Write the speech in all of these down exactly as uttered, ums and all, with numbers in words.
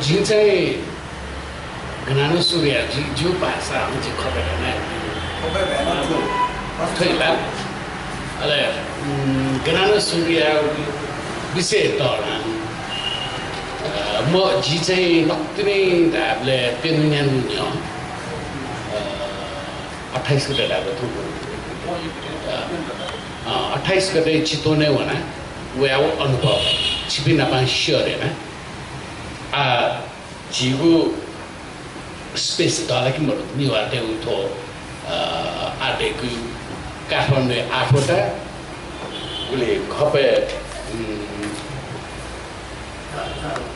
जिं चाहिँ गनानं सुरु याये, जि, जिगु भाषा हं जि खपय् धयागु। खपय् धयागु। थ्व हे ला। अले, उम्, गनानं सुरु यायेगु विषय तःधं। अ, म, जि चाहिँ नकतिनि धायेबलय् प्यन्हु न्यान्हु न्ह्यः, अ, अट्ठाइस गते धायेबलय् थुगु, अ, अ, अट्ठाइस गते चितवनय् वना, वयागु अनुभव छिपिं नाप share याना। आ, झीगु space दला कि मदु, नेवाःतय्गु थ्व, अ, आः दय्कूगु काठमाडौँय् आठवटा, गुलि खपय्, उम्,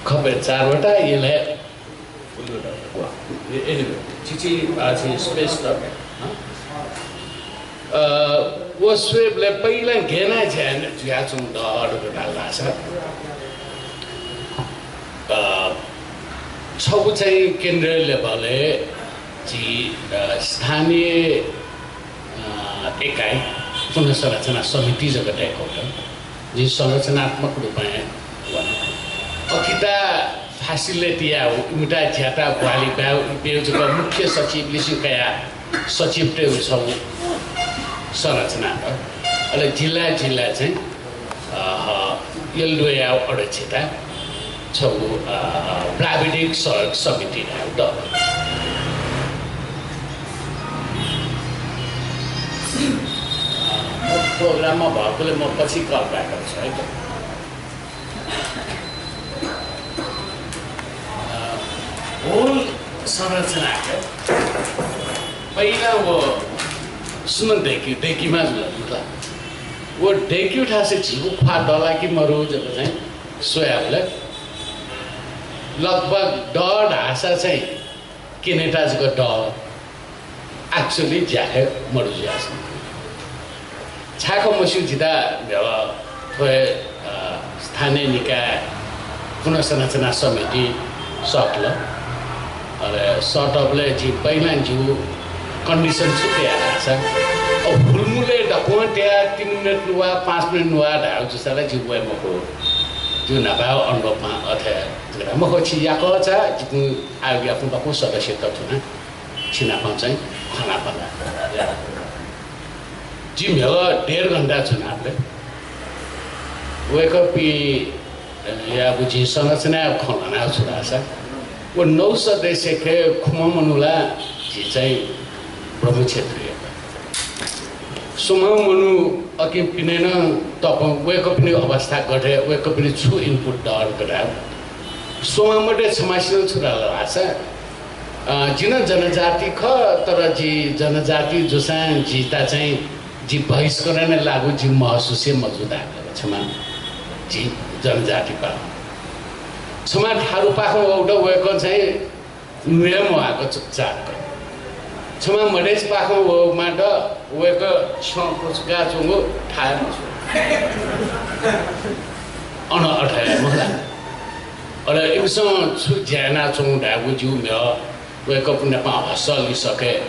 खपय् चारवटा, यलय् ए, ए, चिचि, आ, झी space त, हँ? अ, व स्वयेबलय् पहिला गय् याना जुयाच्वंगु दु धाल धाःसा, अ, छगू चाहिँ केन्द्रीय level-य् झी, अ, स्थानीय, अ, एकाइ पुनर्संरचना समिति जक दय्कूगु दु। जिं संरचनात्मक रूपं वन। अकिता facility यायेगु, इमित ज्याता ग्वाहालि यायेगु, इपिं जक मुख्य सचिवलिसे कयाः सचिवतय्गु छगू संरचना दु। अले जिल्ला जिल्ला चाहिँ, अ, यल ल्वय् यायेगु अध्यक्षता छगू, अ, प्राविधिक सहयोग समिति धायेगु दु। अ, म program-य् भएकोले म पछि call back गर्छु है त। अ, whole संरचनाके पहिला व सुन दय्कि, दय्किमा जुल, मतलब। व दय्कूगु थासय् झीगु ख्वाः दला कि मरु जक चाहिँ स्वयाबलय् लगभग दः धाःसा चाहिँ क्यनेत जक दः। Actually ज्याखँय् मदु जुयाच्वन। छाय् खः मस्यू, जितः म्हिगः थ्व हे, अ, स्थानीय निकाय पुनर्संरचना समिति सःतल। अले सःतबलय् जिं पहिला जिगु condition छु कया धाःसा, अ, हुलमुलय् दक्वं तयाः तीन मिनेट नुवाः, पाँच मिनेट नुवाः धायेगु जूसा ला जि वये मखु। जिगु न्हापाया अनुभवं अथे जक धाये मखु, छि याकःचा जिपिं आयोगयापिं दक्व सदस्यत थुना। छिनाप चाहिँ खँ ल्हानाबल्ला। जि म्हिगः डेढ घण्टा च्वनाबलय् वय्कःपिं याःगु झी संरचनाया खँ ल्हानागु छु धाःसा, व नौ सदस्यके खुम्ह मनू ला झी चाहिँ ब्रह्मक्षेत्रीय। स्वम्ह मनू अकिं पिने नं तपं वय्कःपिनि अवस्था गथे, वय्कःपिनि छु input दःगु धाःगु। स्वम्ह मध्ये छम्हसिनं छु धाल धाःसा, अ, जि नं जनजाति खः, तर जि जनजाति जूसां जितः चाहिँ जि बहिष्करणय् लाःगु जि महसुस हे मजू धाःगु। छम्ह जि जनजातिपाखें, छम्ह थारुपाखें वःगु दु, वय्कः चाहिँ नुया म्वाःक चुपचाप। छम्ह मधेसपाखें वःम्ह दु, वय्कः छ्यं क्वचुकाच्वंगु थाय् मछ्वः। अन अथे मखु ला। अले इमिसं छु ज्या यानाच्वंगु धायेगु जिगु म्हिगः वय्कःपिं नाप हःसः लिसके।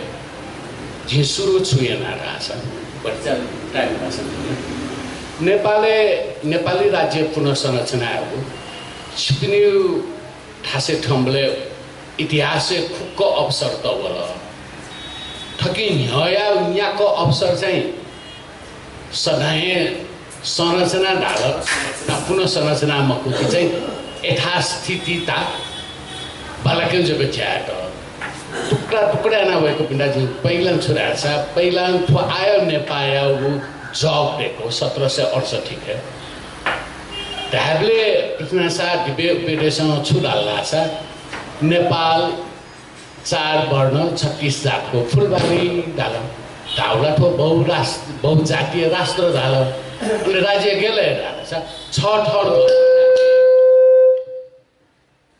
जिं सुरु छु याना धाःसा, भतिचा time पास। नेपालय्, नेपाली राज्य पुनर्संरचना यायेगु छिपिनिगु थासय् थ्यंबलय् इतिहासय् फुक्क अवसरत वल। थकिं न्ह्यःया न्याक्व अवसर चाहिँ सदां हे संरचना धाल, पुनर्संरचना मखु कि चाहिँ यथास्थितिता बालाकेन जक ज्या यात। टुक्रा टुक्रा याना वय्कःपिन्त जिं पहिला छु धाःसा, पहिला थ्व आः नेपाःयागु जग दय्कू सत्र सय अडसठ्ठीके। धायेबलय् पृथ्वीनारायण शाह दिव्य उपदेशं छु धाल धाःसा, नेपाल चार वर्ण छत्तीस जातको फुलबारी धाल। धाःगु ला थ्व बहुराष्ट्र, बहुजातीय राष्ट्र धाल। अले राज्य गय् धाःसा छ थर,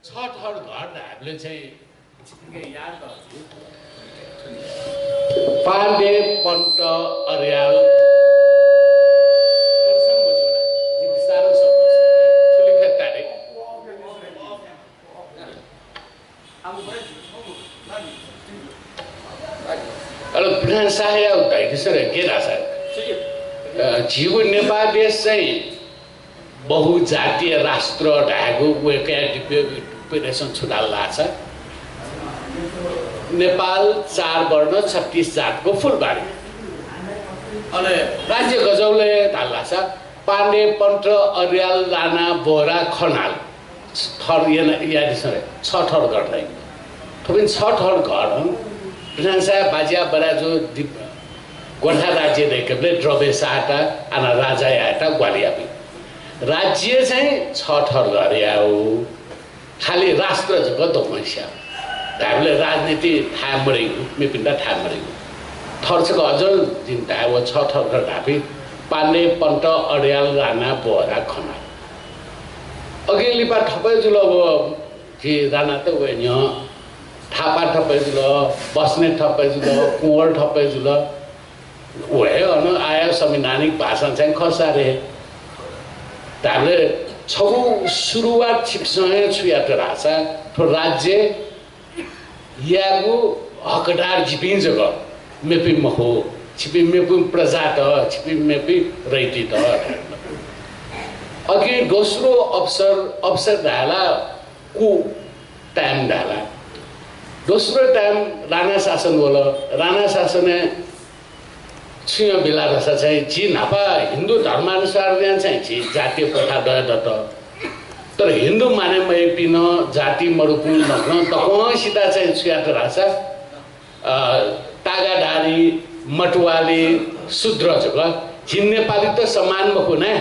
छ थर घर धायेबलय् चाहिँ पाण्डे, पन्त, अर्याल, अले पृथ्वीनारायण शाहया धाइदिसँ रे, गय् धाःसा, अ, झीगु नेपाल देश चाहिँ बहुजातीय राष्ट्र धायेगु वय्कःया दिव्य Population छु धाल धाःसा नेपाल चार वर्ण छत्तीस जातको फुलबारी। अले राज्य गजौले धाल धाःसा पाण्डे, पन्त, अर्याल, राणा, बोहरा, खनाल। थर याना, यादिसँ रे, छ थर घर धाइ। थुपिं छ थर घर, पिथांसाया बाज्या बराजु दि-, गोर्खा राज्य दय्‌कबलय् द्रव्य शाहता, आना राजा यायेता ग्वाहालि याःपिं। राज्य चाहिँ छ थर घर याउ। खालि राष्ट्र जक दक्वं स्याः। धायेबलय् राजनीति थाय् मदइगु, मेपिन्त थाय् मदइगु। थर छकः अझ जिं धाये व छ थर धाःपिं पाण्डे, पन्त, अर्याल, राणा, बोहरा, खनाल। अघि लिपा थपय् जुल व झी राणात व न्ह्यः थापा थपय् जुल, बस्नेत थपय् जुल, कुँवर थपय् जुल। व हे अन आया संवैधानिक भाषां चाहिँ खस रे। धायेबलय् छगू सुरुवात छिकपिन्सं हे छु यात धाःसा थ्व राज्य यायेगु हकदार जिपिं जक, मेपिं मखु। छिपिं मेपिं प्रजात, छिपिं मेपिं रैतित। अघि दोस्रो अवसर, अवसर धायेला कु time धायेला। दोस्रो time राणा शासन वल। राणा शासनय् छुं बिला धाःसा चाहिँ झी न्हापा हिन्दू धर्मानुसार यानाः चाहिँ झी जातीय प्रथा दये दत। तर हिन्दू माने मयाइपिं जाति मरुपिं नं दक्वं सिता चाहिँ छु यात धाःसा, अ, तागाधारी, मतवाली, शूद्र जक। झी नेपालीत समान मखु ना।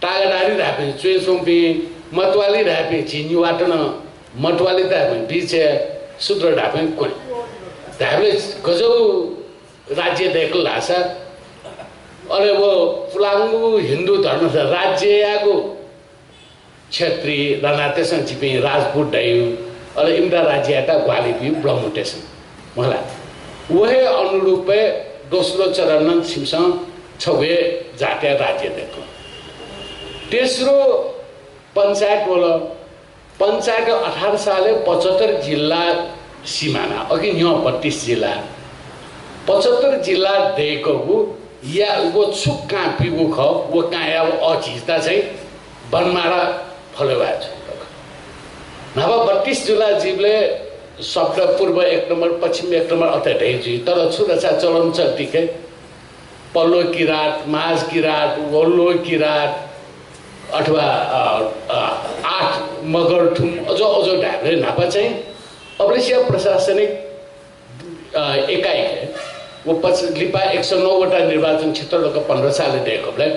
तागाधारी धाःपिं च्वय् च्वंपिं, मतवाली धाःपिं झी नेवाःत नं मतवाली धाःपिं बिचय्, शूद्र धाःपिं क्वय्। धायेबलय् गजौ राज्य दय्‌कल धाःसा, अले व पुलांगु हिन्दू धर्म राज्य याःगु क्षेत्री राणातय्‌सं जिपिं राजपूत धाइगु, अले इमित राज्य यायेत ग्वाहालि बीगु ब्रह्मतय्‌सं। मला। व हे अनुरूपय् दोस्रो चरणं छिमिसं छगू हे जातया राज्य दय्‌कल। तेस्रो पञ्चायत वल। पञ्चायत अठार सालय् पचहत्तर जिल्ला सिमाना, अघि न्ह्यः बत्तीस जिल्ला। पचहत्तर जिल्ला दय्‌कूगु या व छु कां पिगु खः, व कांया व अचिजता चाहिँ बनमारा फलेवाय् छु। न्हापा बत्तीस जिल्ला जुइबलय् शब्द पूर्व एक नम्बर, पश्चिम एक नम्बर अथे धइ जुइ, तर छु धाःसा चलन चल्तीके पल्लो किरात, माझ किरात, वल्लो किरात अथवा, अ, अ, आठ मगर थुम अझ, अझ धायेबलय् न्हापा चाहिँ अबलेसिया प्रशासनिक, अ, एकाइ हे। व पच-, लिपा एक सय नौ वटा निर्वाचन क्षेत्र लक पन्ध्र सालय् दय्‌कबलय्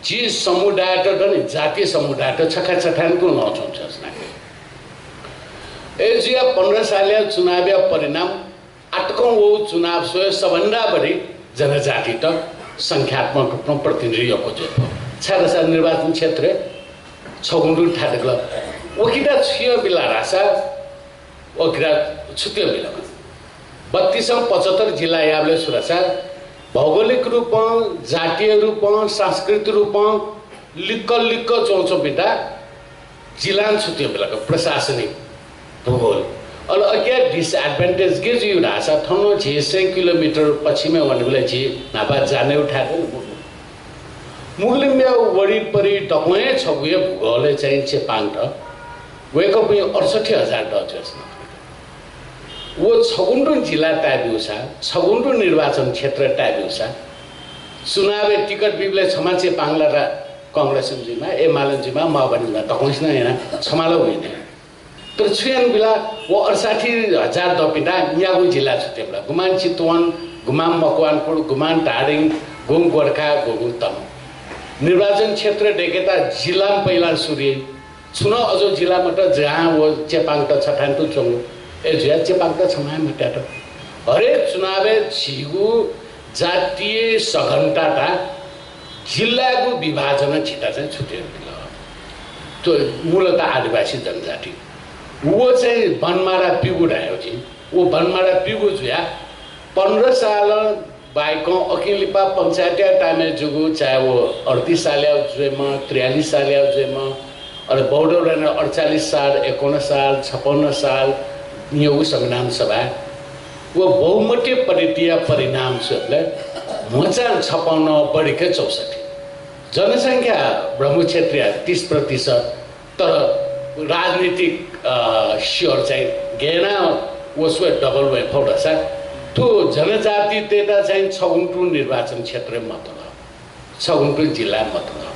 झी समुदायत दनि, जातीय समुदायत छखा छथाय् तुं लँ च्वंच्वंगु। अय्‌जुया पन्ध्र सालया चुनावया परिणाम आतकं व चुनाव स्वये सबभन्दा बढी जनजातित संख्यात्मक रूपमा प्रतिनिधि यक्व जुयाच्वंगु। छाय्‌धाःसा निर्वाचन क्षेत्र छगुं दुं थाय् दय्‌कल। व किता छु याः बिला धाःसा, व किता छु याः बिला। बत्तीसं पचहत्तर जिल्ला याःबलय् छु धाःसा भौगोलिक रूपं, जातीय रूपं, सांस्कृतिक रूपं लिक्क लिक्क च्वंच्वंपिन्त जिल्लां छु याः बिला, प्रशासनिक भूगोल। अले अकिया disadvantage गय् जुइ धाःसा थन झी सय किलोमिटर पश्चिमय् वनेबलय् झी न्हापा जानेगु थाय् दु। मुग्लिमया वरिपरि दक्वं हे छगू हे भूगोलय् चाहिँ चेपाङत। वय्‌कःपिं अठसट्ठी हजार दः च्वय् च्वंगु। व छगुं तुं जिल्ला ताये ब्यूसा, छगुं तुं निर्वाचन क्षेत्र ताये ब्यूसा, चुनावय् टिकट बीबलय् छम्ह चेपाङ ला कांग्रेसं जुइमा, एमालें जुइमा, माओवादीं जुइमा, दक्वसिनं याना छम्ह ला win। तर छु याना बिला, व अठसट्ठी हजार दःपिन्त न्यागू जिल्ला छु याः बिला। गुम्हं चितवन, गुम्हं मकवानपुर, गुम्हं धादिङ, गुम्हं गोरखा, गुम्हं तनहुँ। निर्वाचन क्षेत्र दय्‌केत जिल्लां पहिलां सुरु याइ। छुं नं अझ जिल्ला मत, जहाँ व चेपाङत छथाय् तुं च्वंगु। अय्‌जुया चेपाङत छम्ह हे मत्यात। हरेक चुनावय् झीगु जातीय सघनताता जिल्लायागु विभाजनं झीत चाहिँ छु याः बिल। थ्व मूलतः आदिवासी जनजाति। व चाहिँ बनमारा पिगु धायेगु झी। व बनमारा पिगु जुया पन्ध्र साल बाहेकं अकिं लिपा पञ्चायतया time-य् जूगु, चाहे व अड्तिस सालया जुइमा, त्रियालिस सालया जुइमा, अले बौद्ध राणा अड्चालिस साल, एकाउन्न साल, छपन्न साल, न्यागू संविधान सभा, व बहुमतीय पद्धतिया परिणाम स्वयेबलय् म्हचां छपन्न बढीके चौसट्ठी। जनसंख्या ब्रह्मु क्षेत्रीया तीस प्रतिशत, तर राजनीतिक, अ, स्योर चाहिँ गय् याना व स्वयां double वये फु धाःसा थ्व जनजातितय्त चाहिँ छगू तुं निर्वाचन क्षेत्रय् मतल, छगू तुं जिल्लाय् मतल।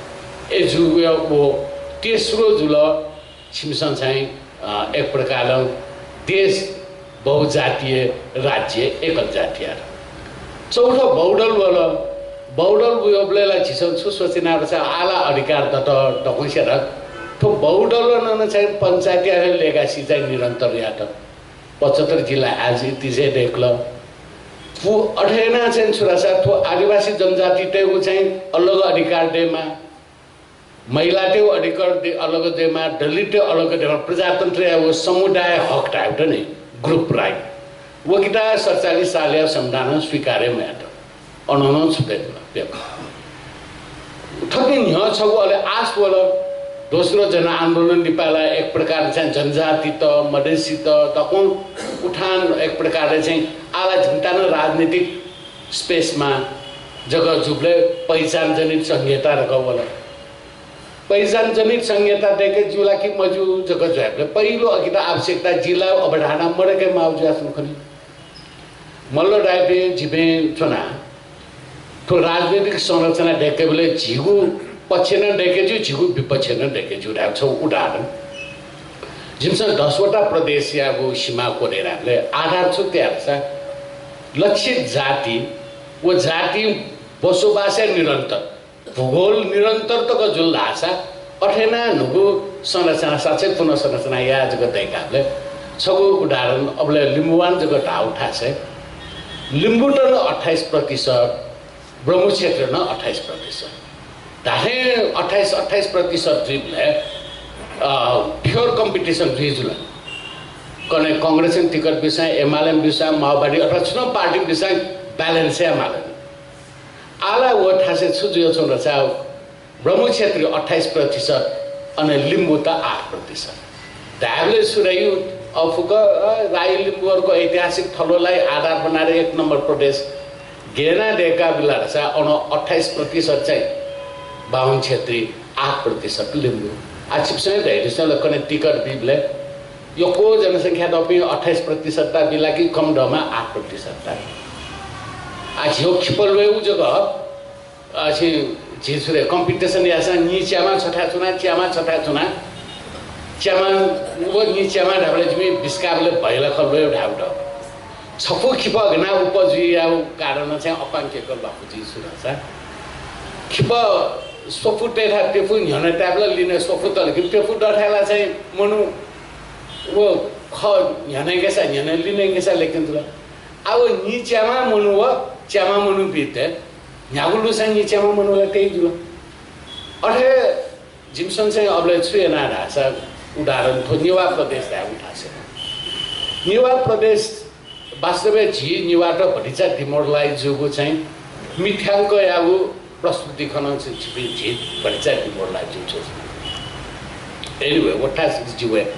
अय् जूगु व तेस्रो जुल, छिमिसं चाहिँ, अ, एक प्रकारं देश बहुजातीय राज्य एकल जातीय। चौथो बहुदल वल। बहुदल वःबलय् ला झीसं छु सोचे याना धाःसा आः ला अधिकार दत, दक्वसिया दत। थ्व बहुदलं नं चाहिँ पञ्चायतया legacy चाहिँ निरन्तर यात। पचहत्तर जिल्ला as it is हे दय्कल। पु-, अथे याना चाहिँ छु धाःसा थ्व आदिवासी जनजातितय्गु चाहिँ अलग अधिकार दयेमाः, महिलातय्गु अधिकार दे-, अलग दयेमाः, दलिततय्गु अलग दयेमाः, प्रजातन्त्रया व समुदाय हक धायेगु दु नि, group right। व किता सतचालिस सालया संविधानं स्वीकार हे मयात। अन नं छु दयेमाः। थथे न्ह्यः छगू अले आश वल। दोस्रो जनआन्दोलन लिपा ला एक प्रकार चाहिँ जनजातित, मधेसीत दक्वं उठान, एक प्रकारले चाहिँ आः ला झिंता नं राजनीतिक space माः जक जूबलय् पहिचानजनित संघीयता धकाः वल। पहिचानजनित संघीयता दय्के ज्यू ला कि मज्यू जक जुयाबलय् पहिलो अकिता आवश्यकता जिल्ला अवधारणा मदय्के माःगु जुयाच्वन खनी। मल्ल दाइपिं जिपिं च्वना थ्व राजनीतिक संरचना दय्केबलय् झीगु पक्ष नं दय्के ज्यू, झीगु विपक्ष नं दय्के ज्यू धायेगु छगू उदाहरण। जिमिसं दसवटा प्रदेशयागु सीमा कोरे यानाबलय् आधार छु तया धाःसा लक्षित जाति व जाति बसोबासया निरन्तर, भूगोल निरन्तर तक जुल धाःसा अथे याना न्हूगु संरचना साथै पुनर्संरचना याये जक दय्काबलय् छगू उदाहरण अबलय् लिम्बुवान जक धाःगु थासय् लिम्बुत नं अट्ठाइस प्रतिशत, ब्रह्मु क्षेत्र नं अट्ठाइस प्रतिशत। धाथें अट्ठाइस, अट्ठाइस प्रतिशत जुइबलय्, अ, pure competition जुइ जुल। कन्हय् कांग्रेसं टिकट बिसां, एमालें बिसां, माओवादी अथवा छुं नं पार्टीं बिसां balance याये माल। आः ला व थासय् छु जुयाच्वन धाःसा ब्रह्मु क्षेत्री अट्ठाइस प्रतिशत, अन लिम्बुत आठ प्रतिशत। धायेबलय् छु धाइ, अ, फुक्क, अ, राई लिम्बुहरूको ऐतिहासिक थलोलाई आधार बनाएर एक नम्बर प्रदेश गय् याना दय्काबिल धाःसा अन अट्ठाइस प्रतिशत चाहिँ बाहुन क्षेत्री, आठ प्रतिशत लिम्बु। आः छिपिसं धयादिसँ ला, कन्हय् टिकट बीबलय् यक्व जनसंख्या दःपिं अट्ठाइस प्रतिशतता बी ला कि कम दःम्ह आठ प्रतिशतता? आः झीगु खिपा ल्वयेगु जक अ, छि, झी छु धाइ, competition याःसां निच्याम्ह छथाय् च्वना, च्याम्ह छथाय् च्वना, च्याम्ह व निच्याम्ह धाःबलय् जिमि बिस्काःबलय् भैलख ल्वय् धाःगु दु। छपु खिपा घ्वना उपज जुइयाःगु कारणं चाहिँ अपांकेक ल्वापु जुइ छु धाःसा। खिपा स्वपु तय्थाय् प्यपु न्ह्यःने तायेबलय् लिने स्वपु तल कि प्यपु दथाय् ला चाहिँ मनू व खः न्ह्यःने गेसा, न्ह्यःने लिने गेसा लेकिन जुल। आः व निच्याम्ह मनू व च्याम्ह मनू बीत न्ह्यागु लुसां निच्याम्ह मनू ला तये जुल। अथे जिमिसं चाहिँ अबलय् छु याना धाःसा उदाहरण थ्व नेवाः प्रदेश धायेगु थासय्। नेवाः प्रदेश वास्तवय् झी नेवाःत भतिचा demoralize जूगु चाहिँ मिथ्याङ्कयागु प्रस्तुति खन चाहिँ झी भतिचा demoralize जूगु। Anyway, व थासय् जि वये।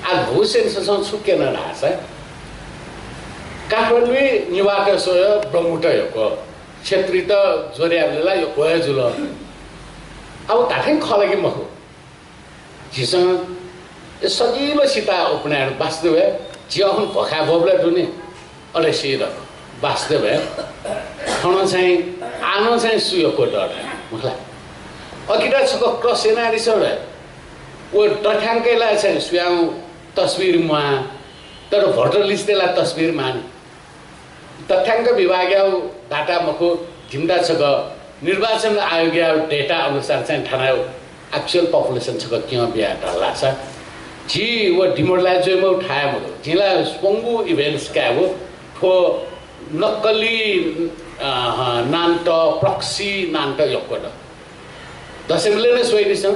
आः न्हू census-ं छु क्यन धाःसा काठमाडौँइ नेवाःत स्वयाः ब्रह्मुत यक्व, क्षेत्रीत जोड्याबलय् ला यक्व हे जुल। आः धात्थें खः ला कि मखु? झीसं सजिलो सिता अपनायेगु वास्तवय् झी अखुन भोखा ब्वःबलय् दुनि, अले सिधल। वास्तवय् थन चाहिँ आः नं चाहिँ सु यक्व दः धाये मखु ला। अकिता छकः क्रस यानादिसँ धाये। व तथ्याङ्कय् ला चाहिँ सुयां तस्बिर म्वाः, तर voter list-य् ला तस्बिर माःनि। तथ्याङ्क विभागया data मखु, जिमित छकः निर्वाचन आयोगया data अनुसार चाहिँ थनया actual population छकः क्यं बिया धाःसा झी व demoralize जुइम्ह थाय् मखु। जिं ला स्वंगू events कायेगु थ्व नक्कली, अ, नांत, proxy नांत यक्व दु। दसैंबलय् नं स्वयादिसँ।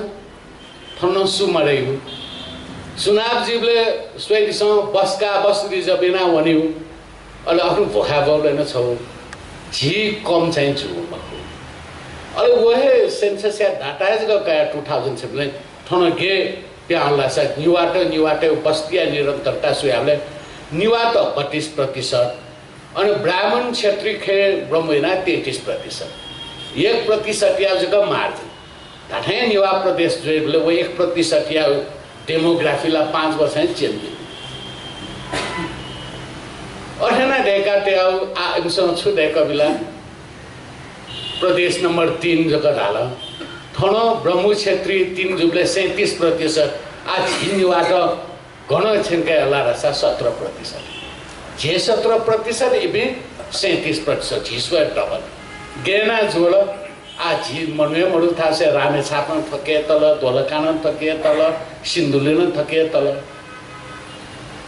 थन नं सु मदइगु। चुनाव जुइबलय् स्वयादिसँ, बस का, बस reserve याना वनीगु। अले अखुन भोखा ब्वःबलय् नं छगू झी कम चाहिँ जूगु मखु। अले व हे census-या data हे जक कयाः two thousand seven-य् थन गय् पिहां वल धाःसा नेवाःत, नेवाःतय् बस्तीया निरन्तरता स्वयाबलय् नेवाःत बत्तीस प्रतिशत, अन ब्राह्मण, क्षेत्री, खय्, ब्रह्मु यानाः तैंतिस प्रतिशत। एक प्रतिशतया जक margin। धात्थें नेवाः प्रदेश जुइबलय् व एक प्रतिशतया डेमोग्राफी ला पाँच वर्ष हे चेंज जुइ। अथे याना दय्‌का तयागु, आ, इमिसं छु दय्‌का बिल? प्रदेश नम्बर तीन जक धाल। थन ब्रह्मु क्षेत्री तीन जूबलय् सैंतीस प्रतिशत। आ, झी नेवाःत गन थ्यंके हला धाःसा सत्र प्रतिशत। झी सत्र प्रतिशत, इपिं सैंतीस प्रतिशत, झी स्वया डबल। गय् याना जुल? आ, झी मनू हे मदु, थासय् रामेछापं थके तल, दोलखानं थके तल, सिन्धुलीनं थके तल।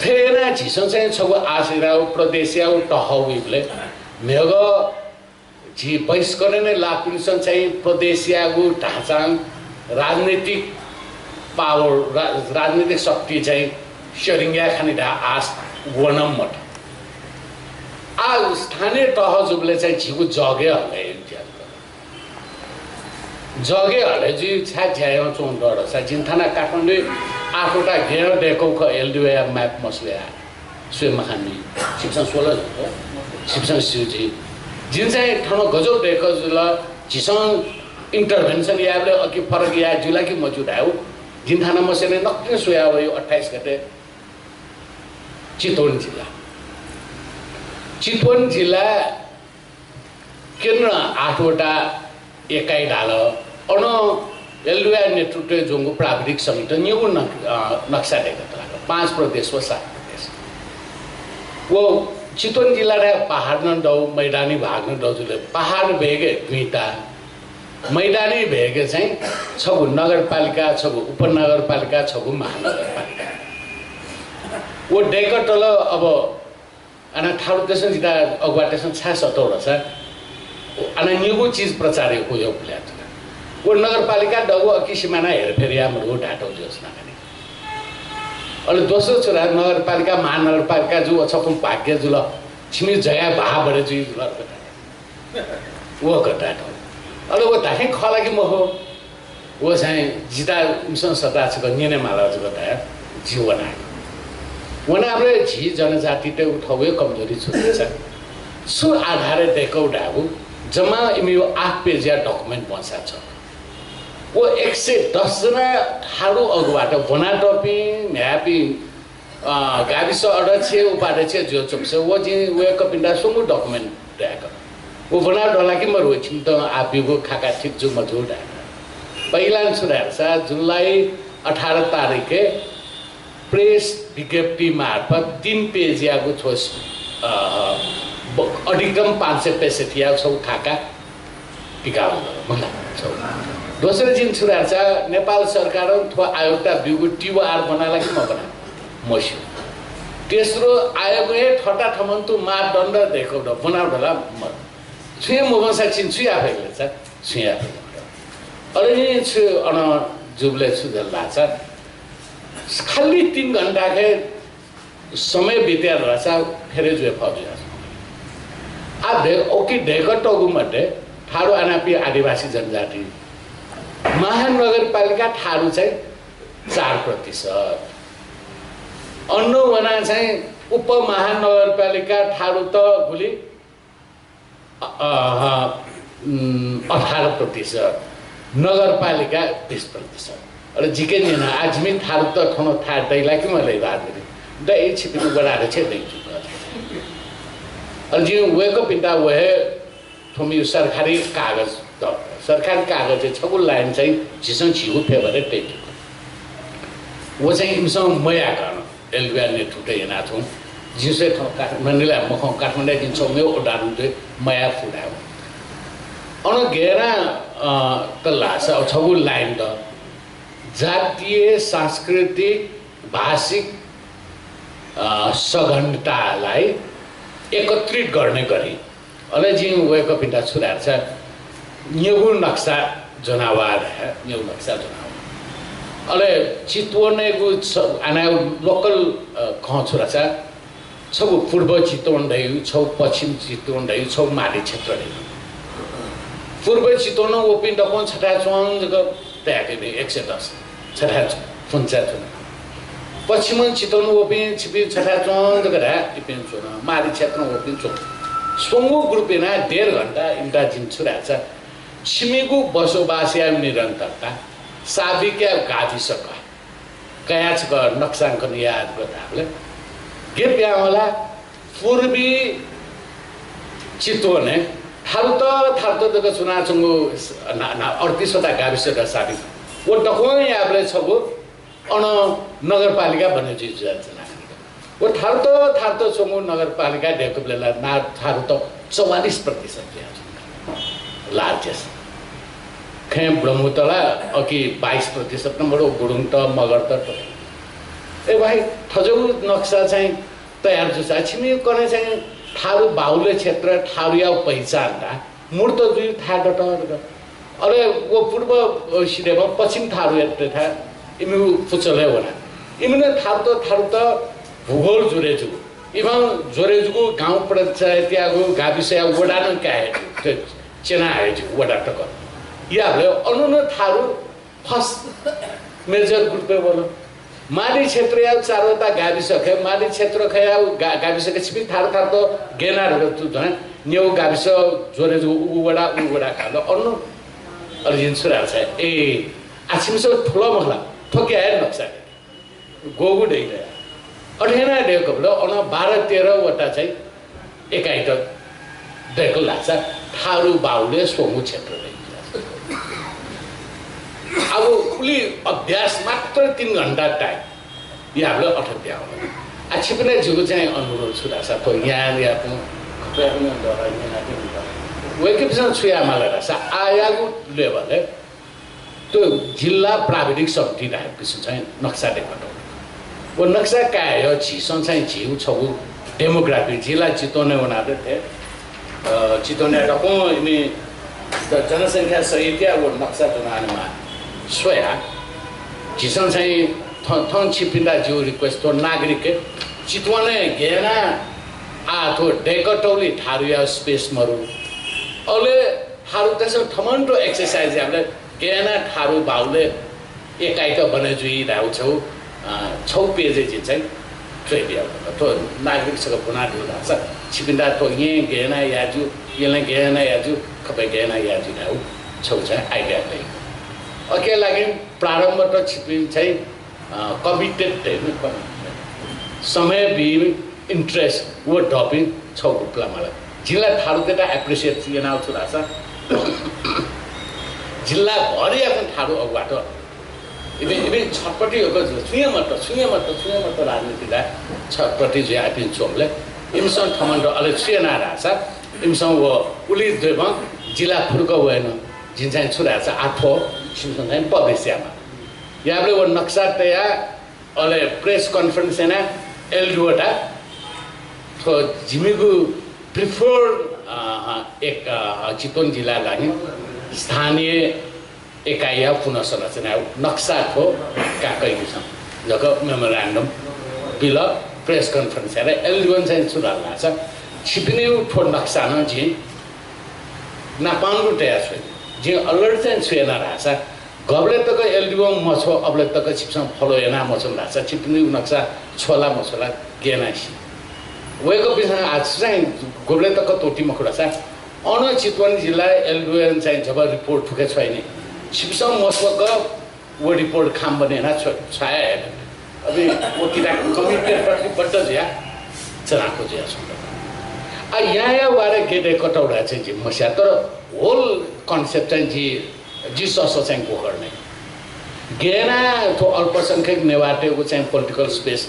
थथे याना झीसं चाहिँ छगू आशयागु, प्रदेशयागु तह वइबलय् म्हिगः झी बहिष्करणय् लाःपिन्सं चाहिँ प्रदेशयागु ढाँचां राजनैतिक power, रा-, राजनैतिक शक्ति चाहिँ स्यंगू याये खनी धकाः आश वनं मत। आ, स्थानीय तह जूबलय् चाहिँ झीगु जगय् हले ज्या जुल। जगय् हले जुइ छाय् ज्या यानाच्वंगु दु धाःसा, जिं थन काठमाडौँइ आठवटा गय् दय्‌कूगु खः, एलडीओया map मस्वया। स्वये मखा नि। छिकपिन्सं स्वल, छिकपिन्सं स्यू जुइ। जिं चाहिँ थन गज्याःगु दय्‌कूगु जुल, झीसं intervention यायेबलय् अकि फरक याये ज्यू ला कि मज्यू धायेगु। जिं थन मस्यने नकतिनि स्वया वयागु अट्ठाइस गते चितवन जिल्ला। चितवन जिल्ला केन्द्रं आठवटा एकाइ धाल। अन एलडीओया नेतृत्वय् ज्वंगु प्राविधिक समितिं निगू नक-, अ, नक्सा दय्‌कातल। पाँच प्रदेश व सात प्रदेश। व चितवन जिल्ला धाये पहाड नं दु, मैदानी भाग नं दु जुल। पहाड भेगय् दुईटा, मैदानी भेगय् चाहिँ छगू नगरपालिका, छगू उपनगरपालिका, छगू महानगरपालिका। व दय्‌कातल। अब अन थारुतय्‌सं जितः अगुवातय्‌सं छाय् सःतल धाःसा, अन निगू चिज प्रचार याःगु याःगु भलय् जुल। व नगरपालिका दःगु अकि सिमाना हेरफेर याये मदुगु धायेत ज्यू नाकनि। अले दोस्रो छु धाःसा नगरपालिका, महानगरपालिका जूगु व छकूं भाग्य जुल, छिमि जग्गाय् भाः बढे जुइ जुल। व कथं धायेत। अले व धात्थें खः ला कि मखु? व चाहिँ जितः इमिसं सःताः छकः न्यने माल जक धयाः जि वना। वनाबलय् झी जनजातितय्‌गु थःगु हे कमजोरी छु धाःसा, छु आधारय् दय्‌कागु धाःगु, जम्मा इमिगु आठ पेजया document ब्वंसा छ। व एक सय दस जना थारु अगुवात ब्वनातःपिं, म्ह्याय्‌पिं, अ, गाविस अध्यक्ष, उपाध्यक्ष जुयाच्वंपिन्सं व जिं वय्‌कःपिन्त स्वंगू document दय्‌का। व ब्वनातल ला कि मरु, छिमित आः ब्यूगु खाका ठीक जू मजू धायेत। पहिलां छु धाःसा जुलाई अठार तारिखय् press विज्ञप्ति मार्फत तीन पेजयागु छगू, अ, ब-, अधिकतम पाँच सय पैंसठ्ठीया छगू खाका पिकाः वल, मला। छगू। दोस्रो जिं छु धाःसा नेपाल सरकारं थ्व आयोगत ब्यूगु टीओआर ब्वना ला कि मब्वना? मस्यू। तेस्रो आयोगं हे थःत थःम्हं तुं मापदण्ड दय्‌कागु दु, ब्वनातल ला मरु। छुं हे मब्वंसा छिं छु याये फइ धाःसा छुं याये फइ मखु। अले नि छु अन जूबलय् छु जुल धाःसा खालि तीन घण्टाखे समय बित्याः धाःसा फेरय् जुइ फः जुयाच्वन। आ दय्-, उकी दय्‌कातःगु मध्ये थारु अनापि आदिवासी जनजाति। महानगरपालिका थारु चाहिँ चार प्रतिशत। अन वना चाहिँ उपमहानगरपालिका थारुत गुलि अ, अ, उम्, अठार प्रतिशत, नगरपालिका बिस प्रतिशत। अले जिके न्यन, आ, जिमि थारुत थन थाय् दइ ला कि मदइ राजनीति? दइ, छिपिनि वडा अध्यक्ष दइ। अले जिं वय्‌कःपिन्त व हे थ्वमिगु सरकारी कागज द-, सरकारी कागजय् छगू line चाहिँ झीसं झीगु favour-य् तइ। व चाहिँ इमिसं मयाकन एलडीओया नेतृत्व यानाच्वं। जिं स्वये थौं काठ-, ननिला मखं काठमाडौँया जिं छगू मेगु उदाहरण दे, मया फु धायेगु। अन गय् याना, अ, त धाःसा छगू line द, जातीय, सांस्कृतिक, भाषिक, अ, सघनतालाई एकत्रित गर्ने गरी। अले जिं वय्‌कःपिन्त छु धाःसा, न्यागू नक्सा ज्वनावा धाये, न्यागू नक्सा ज्वनावा। अले चितवनय्‌गु छ-, आना local, अ, खँ छु धाःसा, छगू पूर्व चितवन धइगु, छगू पश्चिम चितवन धइगु, छगू माडी क्षेत्र धइगु। पूर्व चितवनं वःपिं दक्वं छथाय् च्वं जक तयाके दइ, एक सय दस। छथाय् च्वं, फुन्चाय् च्वन। पश्चिमं चितवन वःपिं छिपिं छथाय् च्वं जक धाये, इपिं च्वन। माडी क्षेत्रं वःपिं च्वन। स्वंगू group यानाः डेढ घण्टा इमित जिं छु धाःसा, छिमिगु बसोबासया निरन्तरता, साविकया गाविस का। कयाः छकः नक्सांकन यायेगु धाःबलय् गय् पिहां वल ला, पूर्वी चितवनय् थारुत थारुत जक च्वनाच्वंगु स-, ना-, ना-, अड्तिसवटा गाविस दःसां व दक्वं यायेबलय् छगू अन नगरपालिका बने जुइ जुयाच्वना। व थारुत थारुत च्वंगु नगरपालिका दय्‌कूबलय् ला ना थारुत चौवालिस प्रतिशत जुयाच्वन। Largest। खँय् ब्रम्हूत ला अकि बाइस प्रतिशत नं मरु, गुरुङत, मगरत। ए भाइ, थज्याःगु नक्सा चाहिँ तयार जूसा छिमि कन्हय् चाहिँ थारु बाहुल्य क्षेत्र, थारुया पहिचान ला मूर्त जुइ थाय् दत धकाः। अले व पूर्व, अ, सिधय्‌म्ह पश्चिम थारुयात थाय् इमिगु पुचलय् वना। इमिनं थारुत, थारुत भूगोल ज्वरे जूगु, इमिसं ज्वरे जूगु गाउँ पञ्चायतयागु गाविसया वडा नं काये हे जूगु, च्यना हे जूगु वडा तक। याबलय् अन नं थारु first major group-य् वल। माडी क्षेत्रया चारवटा गाविस खँय्, माडी क्षेत्र खँया गा-, गाविस खँय् छिपिं थारु थारुत गय् याना धकाः तु धुन, न्यू गाविस ज्वरे जूगु उगु वडा, उगु वडा काल। अन अले जिं छु धाल सा, ए, आ छिमिसं थुल मखु ला, थ्व क्या हे नक्सा। गोगु दइ त। अथे याना दय्‌कूबलय् अन बाह्र तेह्र वटा चाहिँ एकाइत दय्‌कल धाःसा थारु बाहुल्य स्वंगू क्षेत्र दइ। अब उलि अभ्यास मात्र तीन घण्टा time याबलय् अथे ब्याहा। आ छिपिं नाप जिगु चाहिँ अनुरोध छु धाःसा थ्व याँयागु यापं खपय् यापं दरा यानापिं दरा। वय्‌कःपिन्सं छु याये माल धाःसा आःयागु level-य् थ्व जिल्ला प्राविधिक समिति धाःपिन्सं चाहिँ नक्सा दय्‌कातःगु। व नक्सा काय्‌या झीसं चाहिँ झीगु छगू demography, जिल्ला चितवनय् वनाबलय् थें, अ, चितवनय् दक्वं इमि ज-, जनसंख्या सहितया व नक्सा ज्वनाः माः स्वयाः झीसं चाहिँ थं, थं छिपिन्त जिगु request थ्व नागरिक चितवनय् गय् याना आ थ्व दय्‌कातःगुलिं थारुया space मरु। अले थारुतय्‌सं थमंत exercise याबलय् गय् याना थारु बाहुल्य एकाइत बने जुइ धाःगु छगू, अ, छगू page-य् जिं चाहिँ च्वयाबियागु दु। थ्व नागरिक छकः ब्वनादिल धाःसा छिपिन्त थ्व येँ गय् याना याये ज्यू, यलय् गय् याना याये ज्यू, खपय् गय् याना याये ज्यू धाःगु छगू चाहिँ idea दइ। अकिया लागि प्रारम्भत छिपिं चाहिँ अ, committed धइगु, समय बीपिं, interest व दःपिं छगू group लाः माल। जिं ला थारुतय्‌त appreciate यानागु छु धाःसा जिल्लाभरयापिं थारु अगुवात। इपिं, इपिं छटपटी यक्व जुल, छुं हे मत, छुं हे मत, छुं हे मत राजनीति ला छटपटी जुयाः इपिं च्वंबलय् इमिसं थमंत अले छु याना धाःसा इमिसं व उलि द्वय्‌बं जिल्ला फुर्क वयेन। जिं चाहिँ छु धाःसा आ थ्व छिमिसं चाहिँ publish यायेमाः। याबलय् व नक्सा तयाः अले press conference यानाः एलडीओ दा थ्व जिमिगु preferred, अ, एक, अ, चितवन जिल्ला लागि स्थानीय एकाइया पुनर्संरचना नक्सा थ्व काकाइदिसँ जक memorandum बिल। Press conference यानाः एलडीओं चाहिँ छु धाल धाःसा छिपिनिगु थ्व नक्सा नं जिं नापांगु तयाः छ्वये। जिं alert चाहिँ छु याना धाःसा गबलय् तक एलडीओं मछ्व, अबलय् तक छिपिसं follow याना मछ्वल धाःसा छिपिनिगु नक्सा छ्व ला मछ्व ला गय् याना सी। वय्‌कःपिन्सं आः छु चाहिँ गबलय् तक त्वःती मखु धाःसा अन चितवन जिल्ला एलडीओं चाहिँ जब report थुखे छ्वइनि, छिपिसं मछ्वक व report खाम बने याना छ्व-, छ्वया हे। अबि व किता committed प्रतिबद्ध जुया च्वनागु जुया छ्वल। आ, याँया वारे गय् दय्‌कातःगु चाहिँ जिं मस्या, तर whole concept चाहिँ जि, जि सःसः चाहिँ गोकर्णय्। गय् याना थ्व अल्पसंख्यक नेवाःतय्‌गु चाहिँ political space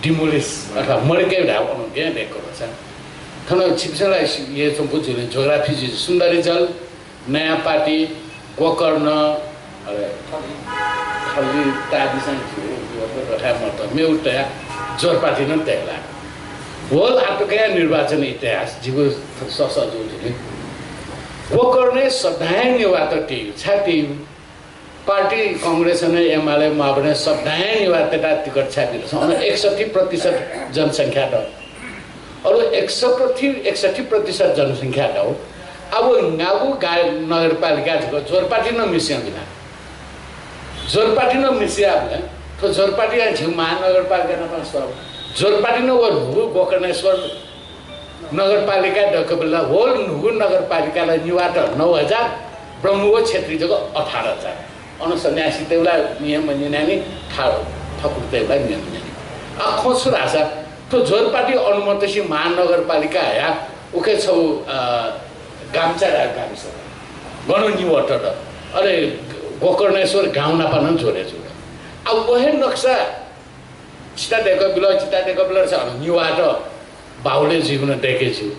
demolish अथवा मदय्‌के धाःगु अन गय् दय्‌कातःगु चाहिँ। थन छिपिसं ला ये च्वंगु जुल geography जि सुन्दरी जल, नयाँ पाटी, गोकर्ण, अले थलि तादिसां झिउ, यो त रथाय् मत, मेउ तया, जोरपाटी नं तयला। Whole आतुकया निर्वाचन इतिहास जिगु सःसः जुल जुनि। गोकर्णय् सदां नेवाःत तेयु, छाय् तेयु? पार्टी कांग्रेसं एमाले मावने सदां नेवाःतय्‌त टिकट छाय् बिल? अन एकसट्ठी प्रतिशत जनसंख्या दु। अले एकसट्ठी, एकसट्ठी प्रतिशत जनसंख्या दु। अब न्यागू गा-, नगरपालिका जक जोरपाटी नं मिसिया बिना। जोरपाटी नं मिसिया बिना। थ्व जोरपाटी या झिउ महानगरपालिका नापं स्वर। जोरपाटी नं व न्हूगु गोकर्णेश्वर नगरपालिका दय्‌कबलय् whole न्हूगु नगरपालिकाय् नेवाःत नौ हजार, ब्रह्मो व क्षेत्री जक अठार हजार। अन सन्यासीतय्‌गु ला नियम मन्यनानि ठा-, ठकुर्तेबला न्यन न्यन। आ, खँ छु धाःसा, थ्व जोरपाटी अनुमतसी महानगरपालिका हया उखे छौ, अ, गामचा रा गाविस। गण निवट द। अले गोकर्णेश्वर गाउँ नापा नं जोरे जुल। आ, वहे नक्सा चिता देक बिल, चिता देक बिल छ निवाट बाहुले जीवन देके जु।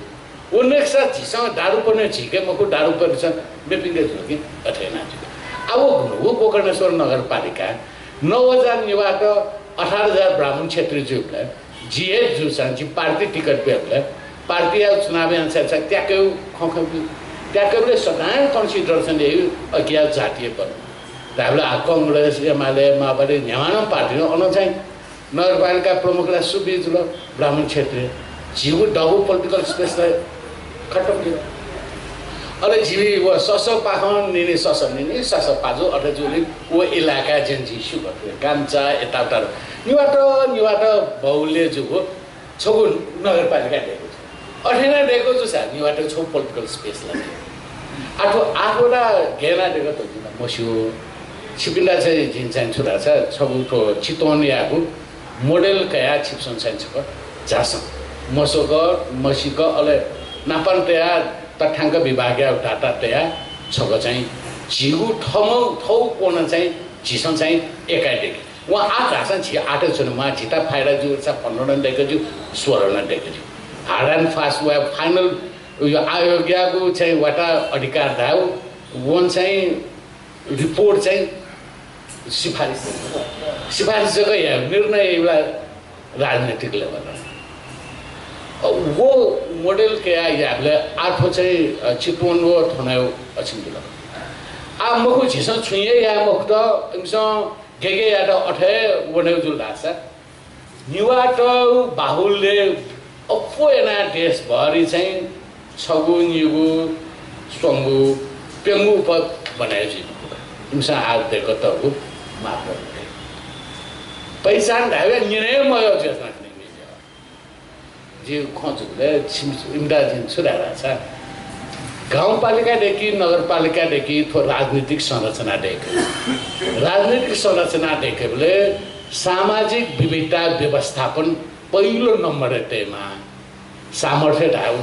व नक्सा झीसं दारू पर्ने झीके मखु, दारू पर्ने छ मेपिंगे जुल कि अथे ना जु। आ, वो गुण, वो गोकर्णेश्वर नगरपालिका नौ हजार निवाट अठार हजार ब्राह्मण क्षेत्री जुल। जि हे जुसां जि पार्टी टिकट बेबले पार्टी या चुनाव यान छ त्याके खँ खँ त्याके बेले सदां consideration यही अज्ञा जातीय बन। धाबले आ कांग्रेस, एमाले, माओवादी न्यावानं पार्टी अन चाहिँ नगरपालिका प्रमुखलाई सुबी जुल ब्राह्मण क्षेत्रीय। झीगु दबू political space लाई खतम जुल। अले झी व सस पाखं निनि सस निनि सस पाजु अथे जुलि व इलाका जेन झी सुगत गामचा एताउता निवाट निवाट बहुल्य जुगु छगू नगरपालिका देगु छ। अथे नै देगु छ सा निवाट छौ political space ला। आठो आठवटा गेना देगु त जिन मस्यू। छिपिन्दा चाहिँ जिन चाहिँ छु धाःसा छगू थ्व चितवन यागु model कया छिप्सं चाहिँ छक झासँ। मसोक, मसिक, अले नापन तया तथ्यांक विभाग या data तया छक चाहिँ झीगु थमौ थौ कोन चाहिँ झीसं चाहिँ एकाइ देके। वं आ झासं झी आठ च्वने मा झीता फाइदा जु सा पन्ध्र नं देके जु, सोह्र नं देके जु। Hard and fast व final यो आयोगयागु चाहिँ वाटा अधिकार धाउ वन चाहिँ report चाहिँ सिफारिस, सिफारिस जक या निर्णय याइबला राजनीतिक level। अ, वो model कया याबले आठो चाहिँ, अ, चितवन व थनायो अछिन जुल। आ मखु झीसं छुइए या मखुत इमिसं गेगे यात अथे वने जुल धासा। निवाट बाहुल्य अप्वयना देशभरि चाहिँ छगू निगू स्वंगू प्यंगू पद बनाइ जुइ। इमिसं आग देकतगु मात्र। पहिचान धाइबा निने मयो जेतना जि खँ जुले इम्दा जिन छु धारा छ। गाउँपालिका देखि नगरपालिका देखि थ्व राजनीतिक संरचना देखे। राजनीतिक संरचना देखे बले सामाजिक विविधता व्यवस्थापन पहिलो नम्बर तेमा सामर्थ्य धाउ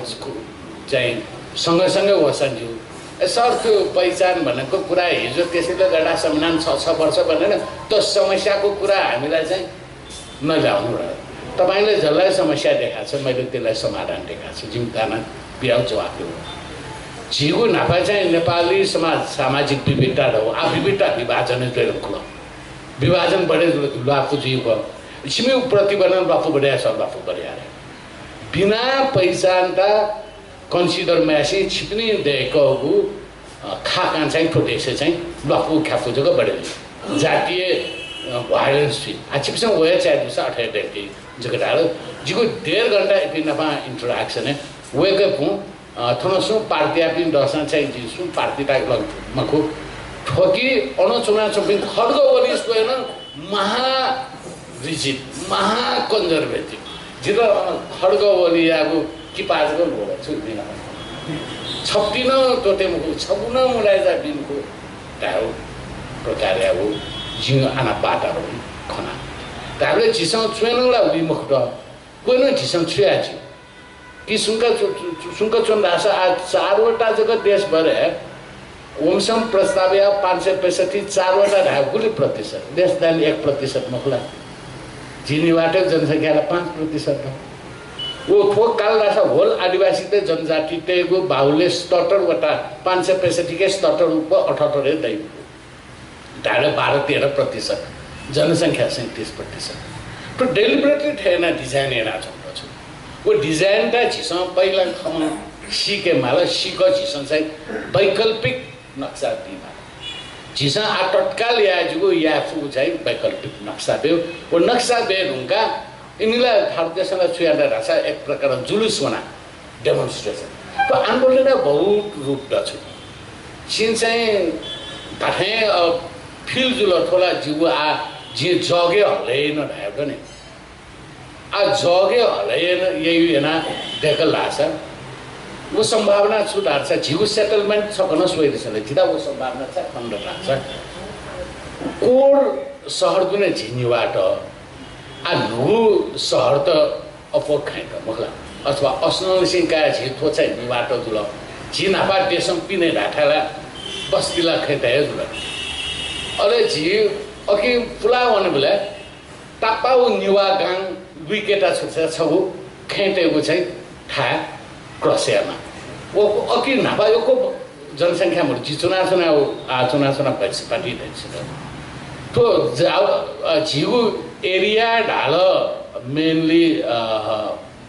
चाहिँ सँगै सँगै वसन ज्यू। ए सर, त्यो पहिचान भनेको कुरा हिजो त्यसैले गर्दा संविधान छ छ वर्ष भनेन त समस्याको कुरा हामीलाई चाहिँ नल्याउनु र तपाईंले जसलाई समस्या देखाएको छ मैले त्यसलाई समाधान देखाएको छु। जिम्मेदारना बियाउ जवाफ हो। झीगु नापा चाहिँ नेपाली समाज सामाजिक विविधता हो। आ विविधता विभाजन जैरकुल विभाजन बढे जुल लापु जीव छिमी प्रतिबंधन बापु बढे छ बापु बढे आरे बिना पहिचानता consider म्यासी छिपिनी देकगु खाकां चाहिँ थ्व देशय् चाहिँ ल्वापु ख्यापु जक बढे जुइ। जातीय violence जुइ। आ छिपिसं वया चाहे दुसा अथे व्यक्ति जक धाल जिगु डेढ घण्टा इपिं नापा interaction वय्‌कःपिं थन सुं पार्टी यापिं दसं चाहिँ जि सुं पार्टी ताक लग मखु। थ्वकि अन चुना चुपिं खड्ग वलि स्वयं महा rigid, महा conservative। जितः अन खड्ग वलियागु किपा जक ल्वःगु छु बिना। छप्ति नं त्वःते मखु, छगू नं मुलाय् जा बिमखु धायेगु प्रकारयागु जिं आना वातावरण खना। धायेबलय् झीसं च्वय्‌नं ला वइ मखुत, क्वय्‌नं झीसं छु याये ज्यू? कि सुंका चु-, चु-, चु-, सुंका च्वन धाःसा आ चारवटा जक देशभर हे वंशं प्रस्ताव या पाँच सय पैंसठ्ठी चारवटा धाये गुलि प्रतिशत, less than एक प्रतिशत मखुला। जिनिवाटय् जनसंख्याला पाँच प्रतिशत हो। वो थ्व काल धाःसा whole आदिवासीतय् जनजातितय्‌गु बाहुल्य सतहत्तर वटा, पाँच सय पैंसठ्ठीके सतहत्तर उप अठहत्तर हे दै। धायेबलय् बाह्र तेह्र प्रतिशत, जनसंख्या सैंतिस प्रतिशत। तो deliberately थय्‌ना design यानाच्वंगु दु। वो design ता झीसं पहिला खमं सीके माल, सीक झीसं चाहिँ वैकल्पिक नक्सा बी माल। झीसं आ तत्काल याये ज्यूगु याये फुगु चाहिँ वैकल्पिक नक्सा ब्यू। वो नक्सा बे धुंका इमिला भारत देशं ला छु याना धाःसा एक प्रकारं जुलुस वना। Demonstration। तो आन्दोलन बहुत रूप दछु। छिं चाहिँ धाथें, अ, feel जुल थोला जिगु आ जिं जगे हले न धायेबलय् नि। आ जगे हले न ययु याना देकल धाःसा। वो सम्भावना छु धाःसा जिगु settlement छ कन सोइदिसले। जिता वो सम्भावना छ खण्ड धाःसा। कोर शहर दुने झी निवात, आ न्हूगु शहरत अप्वः खँय्‌त मखु ला? अथवा असनंनिसें काय् झी थ्व चाहिँ निवात जुल। झी न्हापा देशं पिने धायेथाय् ला बस्ती ला खँय्‌त हे जुल। अले झी अकिं पुला वनेबलय् तापाउ निवा गां लुइकेता छुट्या छगू खँय्‌तय्‌गु चाहिँ थाय् क्रस यायेमाः। व अकिं न्हापा यक्व जनसंख्या मदु। झी च्वनाच्वना, आ, च्वनाच्वना भैंसी पाटी, भैंसी पाटी। थ्व जा-, अ, झीगु area धाल mainly, अ,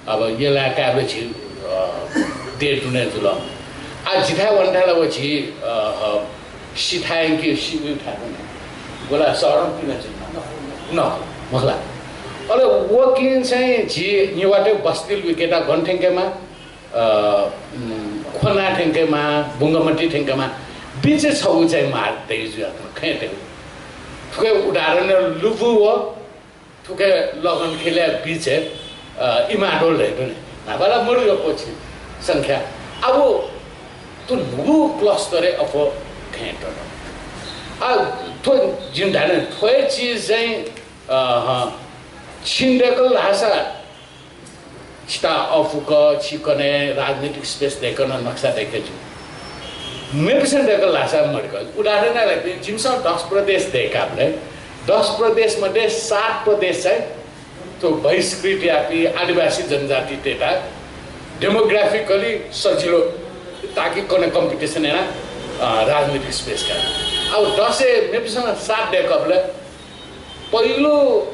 अब यलय् काय्‌बलय् झी, अ, देय् दुने जुल। आ, जिथाय् वनेथाय् ला व झी, अ, अ, सिथाय् कि सिगु थाय् दुने। व ला शहरं पिने जुल। न, मखु ला? अले वकिं चाहिँ झी निवातय् बस्ती लुइकेता गन थ्यंकेमाः, अ, उम्, ख्वना थ्यंकेमाः, बुंगमती थ्यंकेमाः, बिचय् छगू चाहिँ मार्ग दइ जुयाच्वन, खँय्‌तय्‌गु। थुके उदाहरण लुबु व थुके लगनखेलया बिचय्, अ, इमाडोल धयातुनि। न्हापा ला मदु यक्व झी संख्या। अब थ्व न्हूगु cluster-य् अप्वः खँय्‌त। आ, थ्व जिं धाये नि, थ्व हे चिज चाहिँ, अ, हँ, छिं दय्‌कल धाःसा छितः अःपुक, छिकने राजनीतिक space दय्‌कं नक्सा दय्‌के ज्यू। मेपिसं दय्‌कल धाःसा मदय्‌कल। उदाहरणय् ला जिमिसं दस प्रदेश दय्‌काबलय्, दस प्रदेश मध्ये सात प्रदेश चाहिँ थ्व बहिष्कृत याःपिं आदिवासी जनजातितय्‌त demographically सजिलो, ताकि कने competition याना, अ, राजनीतिक space का। अब दसय् मेपिसं सात दय्‌कबलय् पहिलो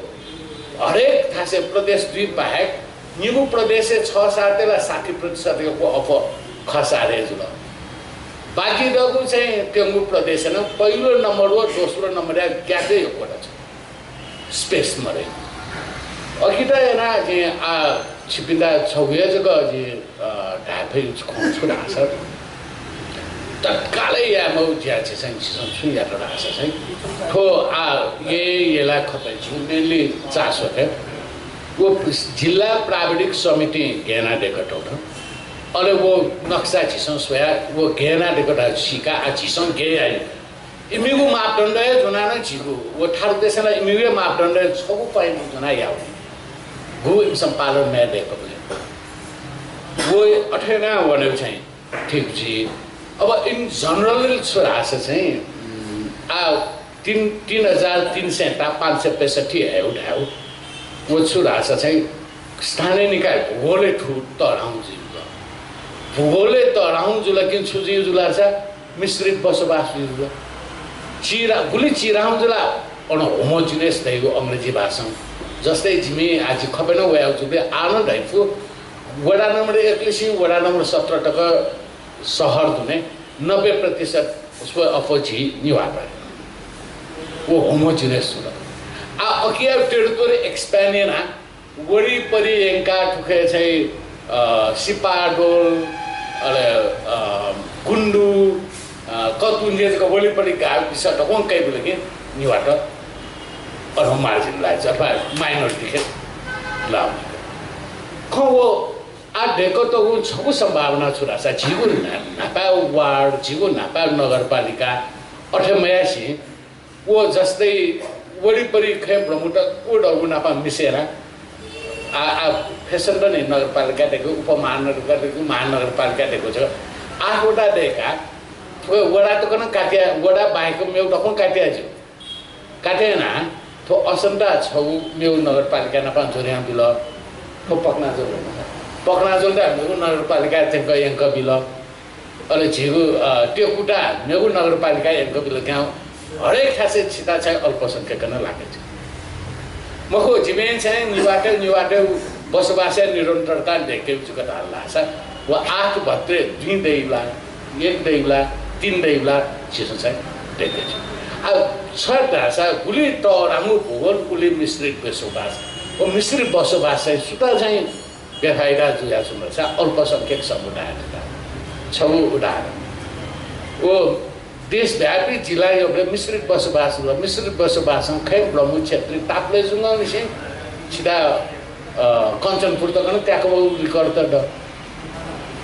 हरेक थासय् प्रदेश दुई बाहेक निगू प्रदेशय् छ सातय् ला साठी प्रतिशत यक्व अप्वः खः सारे जुल। बाकी दःगु चाहिँ प्यंगू प्रदेशय् नं पहिलो नम्बर व दोस्रो नम्बरया gap हे यक्व ला छ। Space मदइ। अकिं त याना जिं आ छिपिन्त छगू हे जक जिं, अ, धाये फइ खँ छु धाःसा, तत्कालै याये माःगु ज्या चाहिँ झीसं छु यात धाःसा चाहिँ थ्व आ ये, ये ला खपय् झीगु mainly चासो हे व जिल्ला प्राविधिक समितिं गय् याना दय्‌कल थ्व। अले व नक्सा झीसं स्वया, व गय् याना दय्‌कल धकाः सीका, आ झीसं गय् याइ। इमिगु मापदण्ड हे ज्वनाः नं झीगु, व थारु देशय् ला इमिगु हे मापदण्ड हे छगू point ज्वनाः याःगु। गु इमिसं पालन मयाः दय्‌कबलय् व अथे याना वनेगु चाहिँ ठीक जुइ। अब in general छु धाःसा चाहिँ, उम्, आ तीन, तीन हजार तीन सय ता पाँच सय पैंसठ्ठी हयेगु धायेगु। व छु धाःसा चाहिँ स्थानीय निकाय भूगोलय् थु तःधंगु जुइ जुल। भूगोलय् तःधंगु जुल कि छु जुइ जुल धाःसा मिश्रित बसोबास जुइ जुल। चिरा-, गुलि चिधंगु जुल, अन homogeneous धइगु अंग्रेजी भाषां। जस्तै जिमि आ जि खपय् नं वयागु जुल, आ नं धाइ फु, वडा नम्बर एक लिसें वडा नम्बर सत्र तक शहर दुने नब्बे प्रतिशत स्वयाः अप्वः झी निभाः। व homogeneous जुल। आ अकिया territory expand याना वरिपरि यंका थुखे चाहिँ, अ, सिपाडोल, अले, अ, गुन्डु, अ, कतुन्जे जक वरिपरि गाविस दक्वं कयाबिल कि निभाःत अथवा marginalize अथवा minority खे लाः। खँ व आ दय्‌कतःगु छगू सम्भावना छु धाःसा झीगु न्हा-, न्हापाया ward, झीगु न्हापाया नगरपालिका अथे मयासें व जस्तै वरिपरि खँय् ब्रह्मत व दःगु नापं मिसें याना आ, आ फेसं दनि नगरपालिका दय्‌कू, उपमहानगरपालिका दय्‌कू, महानगरपालिका दय्‌कू छ। आठ वडा दय्‌का थ्व वडा तक नं काटिया, वडा बाहेक मेगु दक्वं काटिया ज्यू। काटे याना थ्व असन्ता छगू मेगु नगरपालिका नापं जोड्यां बिल। थ्व पकनाजोल, पकनाजोलता मेगु नगरपालिका थ्यंक यंक बिल। अले झीगु, अ, टेकुता मेगु नगरपालिका यंक बिल। गाउँ हरेक थासय् छिता चाहिँ अल्पसंख्यक नं लाके छु। मखु, जिमिसं चाहिँ निभाःत, निभाःत बसोबासय् निरन्तरता दय्‌के जुक धाल धाःसा व आठ भित्रे दुई दइबला, एक दइबला, तीन दइबला झीसं चाहिँ दय्‌के छु। आ, छ धाःसा गुलि तःधंगु भूगोल, गुलि मिश्रित बसोबास। व मिश्रित बसोबास चाहिँ सुता चाहिँ बेफाइदा जुयाच्वन धाःसा अल्पसंख्यक समुदाय थें। छगू उदाहरण। व देशव्यापी जिल्ला यःबलय् मिश्रित बसोबास जुल। मिश्रित बसोबासं खँय् ब्रह्मु क्षेत्री तापालय् जुंगंनिसें छिता, अ, कञ्चनपुर तक नं त्याकवःगु record त दु।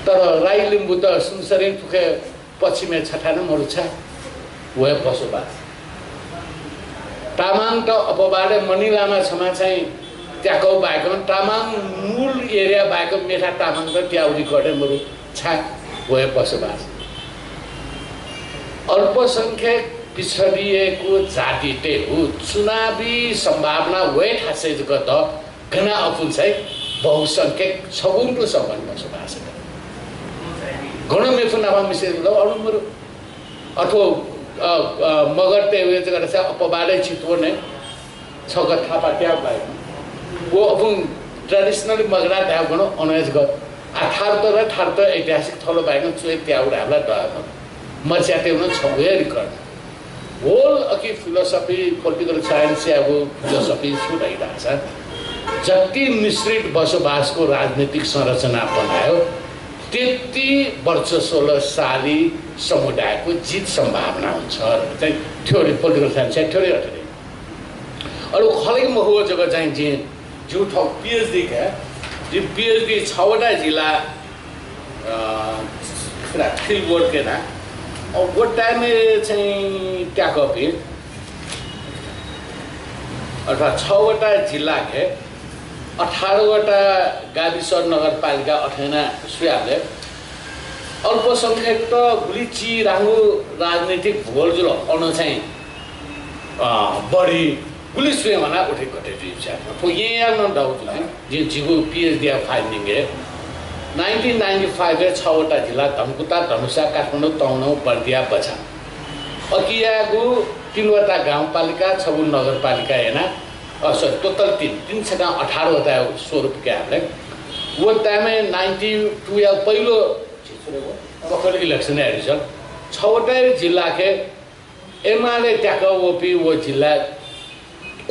तर राई लिम्बुत सुनसरी थुखे पश्चिमय् छथाय् नं मरु छाय्? व हे बसोबास। तामाङत अपवादय् मनिलामा छमा चाहिँ त्याकौ बाहेक, तामाङ मूल area बाहेक मेथा तामाङत त्याउ record हे मरु। छाय्? व हे बसोबास। अल्पसंख्यक पिछडिएको जातितय् हो चुनावी सम्भावना व हे थासय् जक द, गना अपुन चाहिँ बहुसंख्यक छगुंटु सम्पन्न बसोबास। गण मेफु नामा मिसे ल अणु मरु। अथवा, अ, अ, मगर तेवे जगत से अपवादे चितवने छगः थापा त्याव बाहेक। वो अपुन traditionally मगरा त्याव गण अनयज गत। आ थारत र थारत ऐतिहासिक थलो बाहेक चुए त्याव धावला द। मर्च्या तेवन छगुए record। Whole अकि philosophy, political science यागु philosophy छु धाइ धाःसा, जति मिश्रित बसोबासको राजनीतिक संरचना बनायो, त्यति वर्चस्वशाली समुदायको जित सम्भावना हुन्छ। चाहिँ theory, political science या theory अथवा अरू खलक मखु जक चाहिँ जे जिउ थौ PhD का, जि PhD छवटा जिल्ला, अ, field work केना। अ, वो time चाहिँ त्याकपि अथवा छवटा जिल्ला के, अठारवटा गाविस नगरपालिका अथेना सुयाले अल्पसंख्यक त गुलि चिरांगु राजनीतिक भूगोल जुल अन चाहिँ, अ, बढी गुलि स्वयं वना उठे घटे जुइचा। थो ये या न दाउ जुल। जि जिगु PhD या finding ए nineteen ninety five ए छवटा जिल्ला धनकुटा, धनुषा, काठमाडौं, तौनौ, बर्दिया, बझाङ। अकियागु तीनवटा गाउँपालिका, छगू नगरपालिका एना, अ, sorry, total तीन, तीन छका अठारवटा स्वरूप के आपले। वो time ए ninety two या पहिलो local election ए result छवटा जिल्ला के एमाले त्याक वपी वो जिल्ला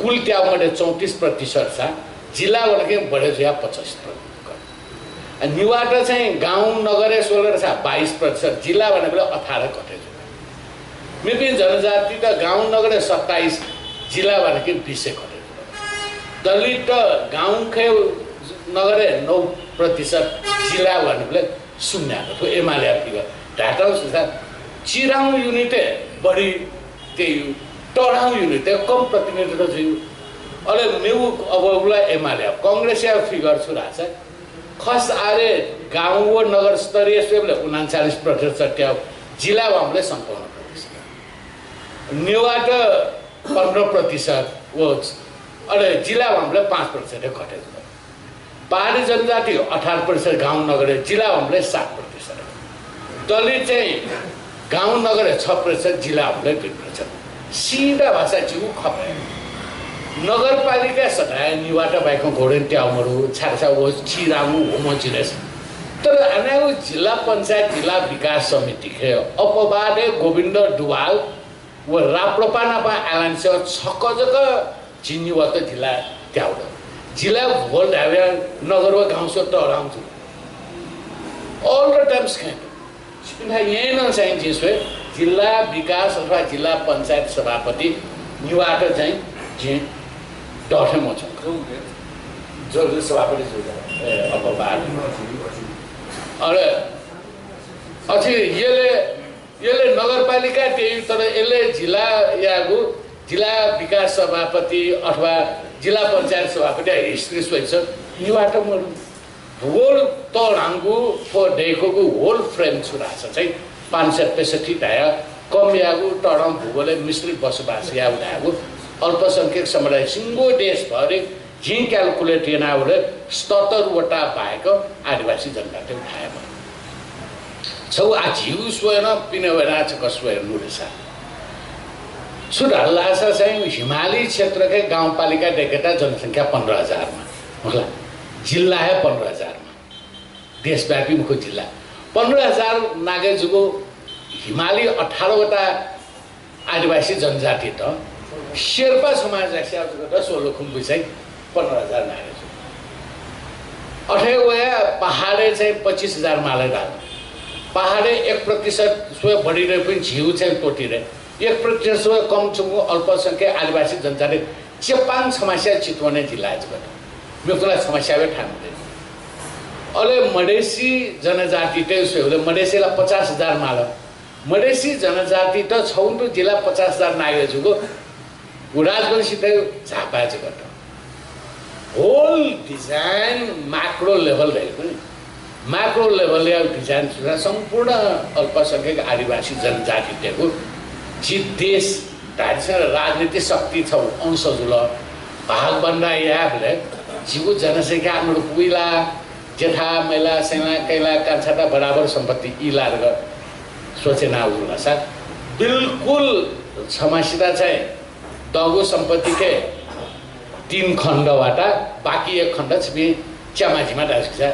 कुल त्याव मध्ये चौंतीस प्रतिशत सा, जिल्ला वनके बढे जुया पचास प्रतिशत। आ, निवाट चाहिँ गाउँ नगरे सोलर सा बाइस प्रतिशत, जिल्ला वने बेला अठार घटे जुल। मेपिं जनजाति त गाउँ नगरे सत्ताइस, जिल्ला वनके बिस घटे जुल। दलित त गाउँ खे नगरे नौ प्रतिशत, जिल्ला वने बेला शून्य आगत हो। एमाले आपिगः धायेत सुसा चिरांग unit ए बढी तेयु, तरांग unit ए कम प्रतिनिधित्व जुयु। अले मेउ अब उला एमाले, कांग्रेस या figure छु धाःसा खस आरे गाउँ व नगर स्तरीय स्वयेबले उनन्चालिस प्रतिशत त्याव, जिल्ला वामले सन्ताउन्न प्रतिशत। नेवात पन्ध्र प्रतिशत व, अले जिल्ला वामले पाँच प्रतिशत घटे जुल। पहाडी जनजाति अठार प्रतिशत गाउँ नगरे, जिल्ला वामले सात प्रतिशत। दलित चाहिँ गाउँ नगरे छ प्रतिशत, जिल्ला वामले दुई प्रतिशत। सिधा भाषा जिगु खप। नगरपालिका सदाय निवाट बाहेक घोडेन त्याव मरु, छाय्‌धाःसा व चिरांगु होम जिनेस। तर अनागु जिल्ला पञ्चायत, जिल्ला विकास समिति खे अपवादे गोविन्द दुवाल व राप्रपा नापा alliance छक जक जिन्निवत जिल्ला त्यावल। जिल्ला भूगोल धाय्‌बलय् नगर व गाउँस तःधं जुल। All the times खें। सिपिन्था यें नं चाहिँ जिं स्वये, जिल्ला विकास अथवा जिल्ला पञ्चायत सभापति निवात चाहिँ जिं दःथें मच्वं। जो, जो सभापति जुल। ए, अपवाद। अले, अथे यले यले नगरपालिका त्यही, तर यले जिल्ला यागु जिल्ला विकास सभापति अथवा जिल्ला पञ्चायत सभापति history स्वइछ। निवात मरु। भूगोल तःधंगु व दैखोगु whole frame छु धाःसा चाहिँ पाँच सय पैंसठ्ठी धाया कम यागु तःधं भूगोलय् मिश्रित बसोबास यागु धायेगु अल्पसंख्यक समुदाय सिंगो देशभरि जिं calculate यानावले सतहत्तर वटा बाहेक आदिवासी जनजाति धायेमा। छगू आ झिउ स्वयं पिने वना छक स्वयं नुरेसा। छु धाल धाःसा चाहिँ हिमाली क्षेत्रके गाउँपालिका दय्‌केत जनसंख्या पन्ध्र हजारमा। मखुला, जिल्ला हे पन्ध्र हजारमा। देशव्यापी मखु जिल्ला। पन्ध्र हजार नागे जुगु हिमाली अठार वटा आदिवासी जनजाति त शेर्पा समाज राख्या जक त सोलुखुम्बु चाहिँ पन्ध्र हजार नागे जुल। अथे वया पहाडे चाहिँ पच्चिस हजार माले धाल। पहाडे एक प्रतिशत स्वयं बढी रहे पनि झिउ चाहिँ तोटी रहे। एक प्रतिशत स्वयं कम चुंगु अल्पसंख्यक आदिवासी जनजाति चेपाङ समस्या चितवने जिल्ला जगत। मेकुला समस्या वे ठान हुँदैन। अले मधेसी जनजाति ते स्वयं मधेसीला पचास हजार माल। मधेसी जनजाति त छौंटु जिल्ला पचास हजार नागे जुगु व राजवंशीतय् झापाय् जक त। Whole design macro level धइगु नि। Macro level या design सुद्धा सम्पूर्ण अल्पसंख्यक आदिवासी जनजातितय्गु झी देश धाःसा राजनीतिक शक्ति छगू अंश जुल। भागबण्डा यायेबलय् झीगु जनसंख्या अनुरूप वइ ला, जेठा, मैला, सैंला, कैला, कान्छात बराबर सम्पत्ति ई ला धकाः सोचे याना वल धाःसा बिल्कुल छम्हसित चाहिँ दःगु सम्पत्तिके तीन खण्ड वाटा, बाकी एक खण्ड छिपिं च्यामा जिमा धाःसा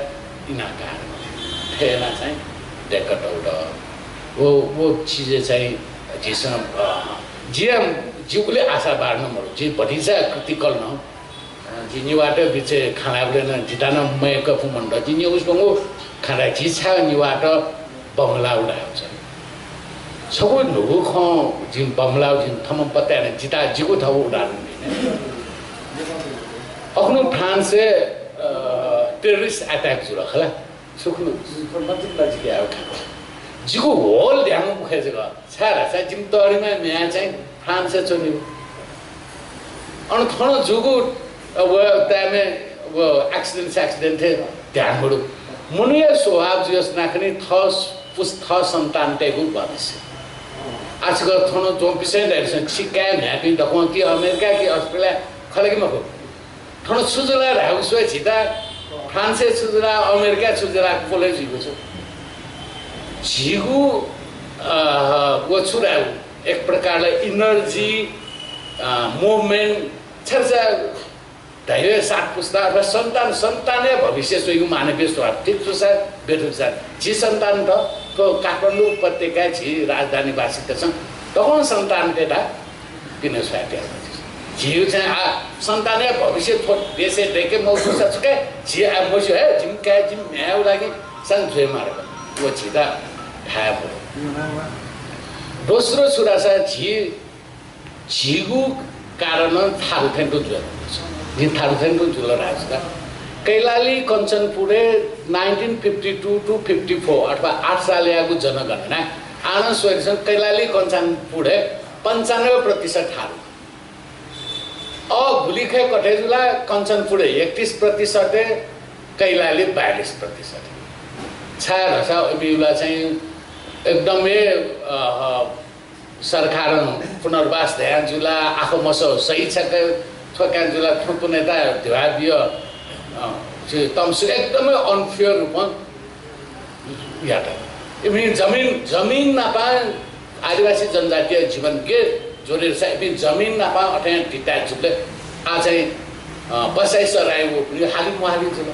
इनाकाः। थथे याना चाहिँ दय्क तःगु दु। व, व चिज चाहिँ झीसं, अ, जिया, जि उलि आशावादी नं मदु। जि भतिचा critical नं। अ, जि नेवाःत बिचय् खँ ल्हायेबलय् नं जितः नं मयय्क फु मन्त। जि नेवाःतय्गु खँ ल्हाये, जि छाय् नेवाःत बमलाःगु धायेगु चाहिँ। छगू न्हूगु खँ जिं बमलाःगु जिं थम्हं पत्ता याना, जितः जिगु थःगु उदाहरण बिने। अखुनु फ्रान्सय्, अ, terrorist attack जुल खला। सुखुनु नजिक नजिक यायेगु खँ। जिगु whole ध्यान उखे जक। छाय् धाःसा जिमि तःधिम्ह म्ह्याय् चाहिँ फ्रान्सय् च्वनीगु। अन थन जूगु, अ, व time-य् व accident, accident थें ध्यान मदु। मनूया स्वभाव जुयाच्वना खनी थः पुस-, थः सन्तानतय्गु भविष्य। आजकल थन च्वंपिसं धाःसा छि काय् म्ह्याय्पिं दक्वं कि अमेरिका कि अस्ट्रेलिया खः ला कि मखु? थन छु जुल धाःगु स्वये झीत फ्रान्सय् छु जुल, अमेरिकाय् छु जुल, क्वलय् जुइगु छु। झीगु, अ, व छु धाःगु, एक प्रकारले energy, अ, movement, छर्जा धैर्य सात पुस्ता अथवा सन्तान, सन्तानया भविष्य स्वइगु मानवीय स्वभाव। ठीक छु सा, बेठुक सा। झी सन्तान त, थ्व काठमाडौं उपत्यकाय् झी राजधानीवासीतय्सं दक्वं सन्तानतय्त पिने स्वयातया। झीगु चाहिँ आ, सन्तानया भविष्य थ्व देशय् दय्के मफुसा छु काय्, झी आ मस्यू हे, जिमि काय्, जिमि म्ह्याय्गु लागि सान जुये मारे। व झीत थाय् मदु। दोस्रो छु धाःसा झी, झीगु कारणं थारु थें तुं जुल। जिं थारु थें तुं जुल धाःसा कैलाली कञ्चनपुरय् nineteen fifty two to fifty four अथवा आठ सालयागु जनगणना आनं स्वयेसं कैलाली कञ्चनपुरय् पन्चानब्बे प्रतिशत थारु। अ, गुलिखय् कथय् जुला, कञ्चनपुरय् एकतीस प्रतिशत, कैलाली बयालिस प्रतिशत। छाय् धाःसा इमिला चाहिँ एकदम हे, अ, अ, सरकारं पुनर्वास धयां जुला, आखः मसः सही छक थ्वकां जुला, थ्वपुनेता धिबा बिय, अ, तमसु एकदमै unfair रूपं यात। इपिं जमिन, जमिन नापं आदिवासी जनजातिया जीवन गे जोडेर सा, इपिं जमिन नापं अथे धिता जुबले आ चाहिँ, अ, बसाइ सराइ वःपिं हालि मुहालि जुल।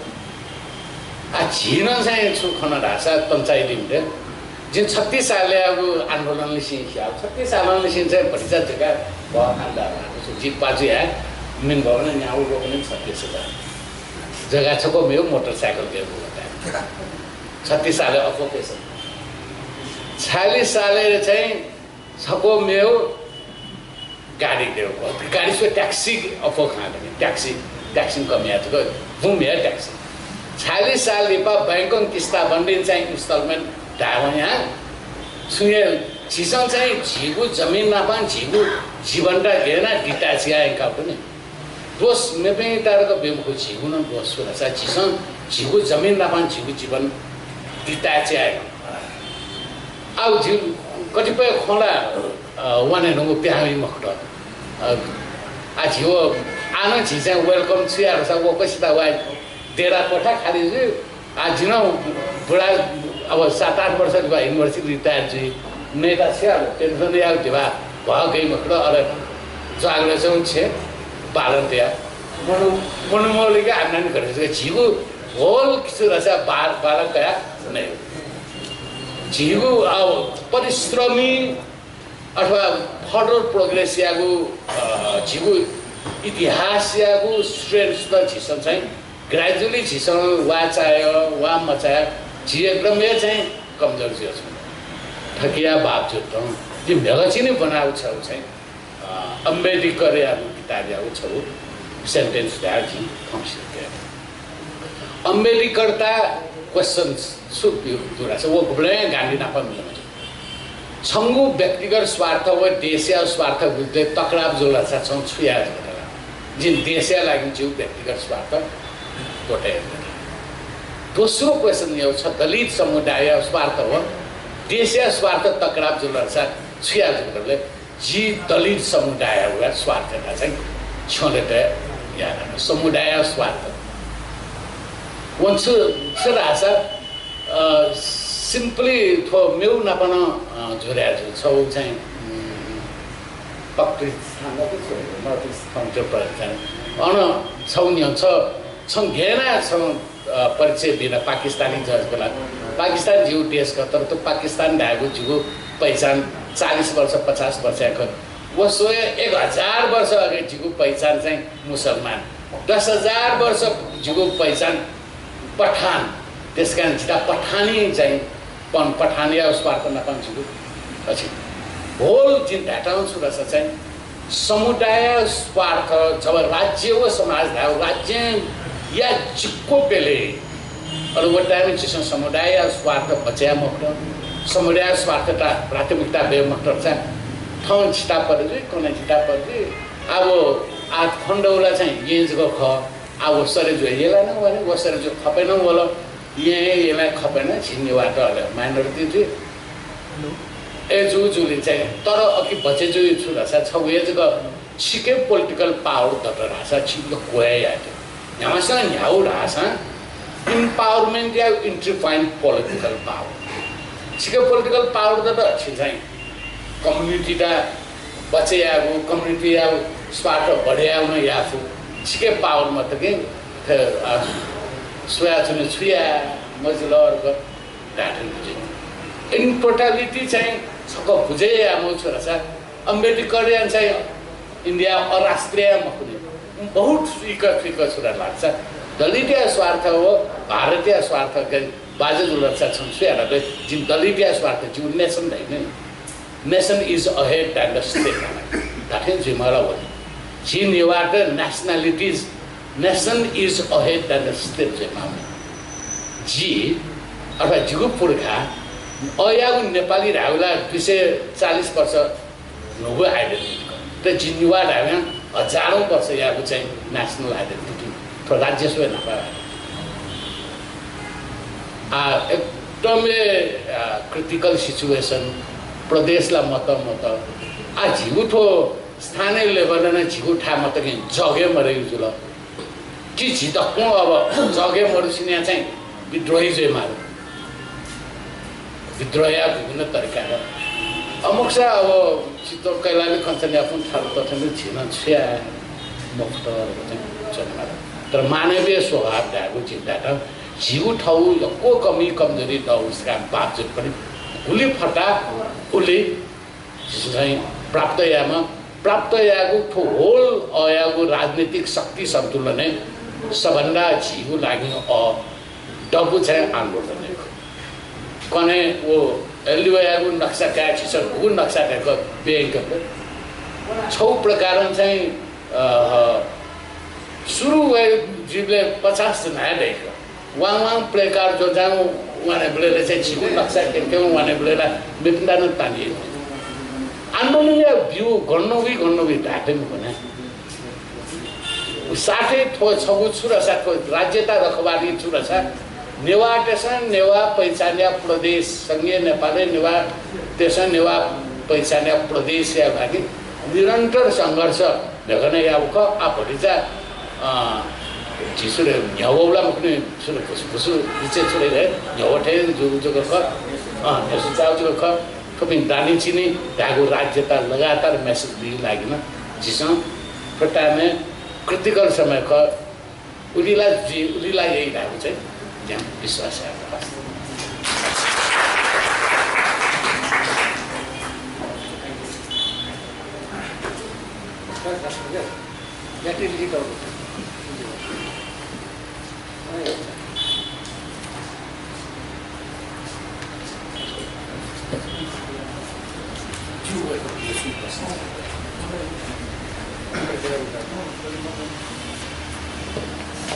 आ, झी नं चाहिँ छु खन धाःसा तम्चाइ दिमते। जिं छत्तीस सालयागु आन्दोलन लिसिं स्याल। छत्तीस सालन लिसिं चाहिँ भतिचा जग्गा भः खान दाल। जि पाजुया मिन भवन न्याउ लोकने छत्तीस हजार। जग्गा छको मेउ मोटरसाइकल गेर बोलता। छत्तीस साल अफोकेसन। छयालिस सालय् चाहिँ छको मेउ गाडी गेर बोलता। गाडी स्व ट्याक्सी अफो खान, ट्याक्सी, ट्याक्सी कम या थको, बुम या ट्याक्सी। छयालिस साल लिपा बैंकं किस्ता बन्दिन चाहिँ installment धायेवं या सुने झीसं चाहिँ झीगु जमिन नापं झीगु जीवनता गेना डिटा चिया एंका पनि। दोष मेपिं तारक बेमुखु झीगु नं दोष छु धाःसा झीसं झीगु जमिन नापं झीगु जीवन बिताय् च्याये। आउ झी कतिपय खँ ला, अ, वाने नुगु प्याहां वइ मखुत। अ, आ झी व आनं झी चाहिँ welcome छु या धाःसा व कसिता वा डेरा कोठा खाली जुइ। आ, जिं बुढा अब सात आठ वर्ष लिपा university retire जुइ। नयेता छे अब pension या धिबा भः गइ मखुत, अले जागरण चाहिँ छे पालन तया। मनु, मनुमौलिक आम्दानी करे। झीगु whole किछु रसा बार, बार कया नै। झीगु अब परिश्रमी अथवा further progress यागु, अ, झीगु इतिहास यागु strength त झीसं चाहिँ gradually झीसं वा चाय, वा मचाय, झी एकदम हे चाहिँ कमजोर जुया छु। थकिया बावजुद तं, जि म्हेगचिने बनाउ छौ चाहिँ, अ, अम्बेडकर यागु किताब यागु छौ sentence ध्यार झी खंसिल के। अम्बेडकर ता question सु दुरा छ, वो गुबले गान्धी नापा मिलमा छ। छंगु व्यक्तिगत स्वार्थ व देशया स्वार्थ बिचय् टकराव जुल धाःसा छं छु याये धकाः। जिं देशया लागि जिगु व्यक्तिगत स्वार्थ गोटे। दोस्रो question यो छ, दलित समुदायया स्वार्थ व देशया स्वार्थ टकराव जुल धाःसा छु याये धकाः। जि दलित समुदायया स्वार्थ धाःसा छ्यले त या समुदायया स्वार्थ। व छु, छु धाःसा अ, simply थ्व मेगु नाप नं, अ, जुरे जुल। छगू चाहिँ, उम्, पाकिस्तान, North East country, अन छगू न्ह्यः छ, छं गय् यानाः छं, अ, परिचय बिना पाकिस्तानी जज बला। पाकिस्तान जिगु देश खः, तर थ्व पाकिस्तान धायेगु जिगु पहिचान चालिस वर्ष, पचास वर्ष खः। व स्वया एक हजार वर्ष अघि जिगु पहिचान चाहिँ मुसलमान। दस हजार वर्ष जिगु पहिचान पठान, त्यस कारण जिता पठानी चाहिँ पन, पठानया स्वार्थ नापं जिगु अछि। Whole जिं धायेत छु धाःसा चाहिँ समुदाय स्वार्थ, जब राज्य व समाज धायेगु, राज्यया जिक्व बेले, अले व time झीसं समुदायया स्वार्थ बचय् याये मखुत, समुदाय स्वार्थता प्राथमिकता बये मखुत चाहिँ थौं जिता परे जुइ, कन्हय् जिता परे जुइ। अब आ खण्डौला चाहिँ येँ जक खः, आ व सरे जुया यलय् नं वने, व सरे जुया खपय् नं वल। येँ, यलय्, खपय् नं झी नेवाःत अले minority जुइ। अय् जूगुलिं चाहिँ, तर अकिं बचय् जुइ छु धाःसा छगू हे जक छिके political power दत धाःसा छिके क्वय् यायेत। न्ह्याम्हसिनं न्ह्यागु धाःसा empowerment या entry point political power। छिके political power दत छि चाहिँ community ता बचय् यायेगु, community या स्वार्थ बढे यायेगु नं याये फु। छिके power मत कि, थे, आ, स्वयाच्वने छु याये, मजिल अर्क धायेत जुइ। In totality चाहिँ छकः बुझे यायेमाःगु छु धाःसा अम्बेडकरयां चाहिँ इन्डिया अराष्ट्रिय मखुनि। बहुत थुइक थुइक छु धाःसा दलितया स्वार्थ व भारतया स्वार्थ गय् बाजु जुल धाःसा छं छु याये धाःसा जिं दलितया स्वार्थ जिगु nation धाइ नि। Nation is ahead than the state धाःथें जुइमाल वनी। झी नेवाःत nationalities, nation is ahead than the state जुइमाल। जि अथवा जिगु पुर्खा अज्याःगु नेपाली धायेगु ला दुई सय चालिस वर्ष न्हूगु identity खः। तर जि नेवाः धायेगु हजारौं वर्ष याःगु चाहिँ national identity, थ्व राज्य स्वया न्हापा। आ, एकदम हे, आ, critical situation, प्रदेश ला मत मत। आ, झीगु थ्व स्थानीय level नं झीगु थाय् मत कि जग हे मदय् जुल। कि झी दक्वं अब जग हे मदुसेंया चाहिँ विद्रोही जुइमाल। विद्रोहया विभिन्न तरिका र अमुक सा अब चित्त कैलाली कञ्चनया पुन थारु तथन झी नं छु याये मखुत चाहिँ जुइमाल। तर मानवीय स्वभाव धायेगु जिं धायेत झीगु थःगु यक्व कमी कमजोरी दःगु बावजुद पनि गुलि फत उलि झीसं चाहिँ प्राप्त यायेमा, प्राप्त यायेगु थ्व whole अज्याःगु राजनीतिक शक्ति सन्तुलनय् सबभन्दा झीगु लागि अ दबू चाहिँ आन्दोलन हे खः। कन्हय् व एल्लिवयागु नक्सा काय् झीसं गुगु नक्सा काय्क ब्यंक छगू प्रकारं चाहिँ, अ, सुरु वये जिबलय् पचास जना हे दय्क। वां वां placard ज्वजय् वनेबलय् ला चाहिँ झीगु नक्सा क्यंक्यं वनेबलय् ला मेपिन्त नं तानि। आन्दोलनया view गन नं वइ, गन नं वइ धायेत मखु नं। साथै थ्व छगू छु धाःसा थ्व राज्यता रखवाली छु धाःसा नेवाःतय्सं नेवाः पहिचानया प्रदेश, संघीय नेपालय् नेवाःतय्सं नेवाः पहिचानया प्रदेशया लागि निरन्तर संघर्ष न्ह्याकाः याःगु खः। आ भतिचा, अ, झी सुरे न्ह्यवःला मखुनि, सुरे भुसुभुसु इचे सुरे हे न्ह्यवः थें जूगु जक खः। अ, न्ह्यसुचाःगु जक खः। थुपिं दानिचिनि धायेगु राज्यता लगातार message बीगु लागि नं झीसं थ्व time critical समय खः। उलि ला जुइ, उलि ला याइ धायेगु चाहिँ ज्यां विश्वास याये।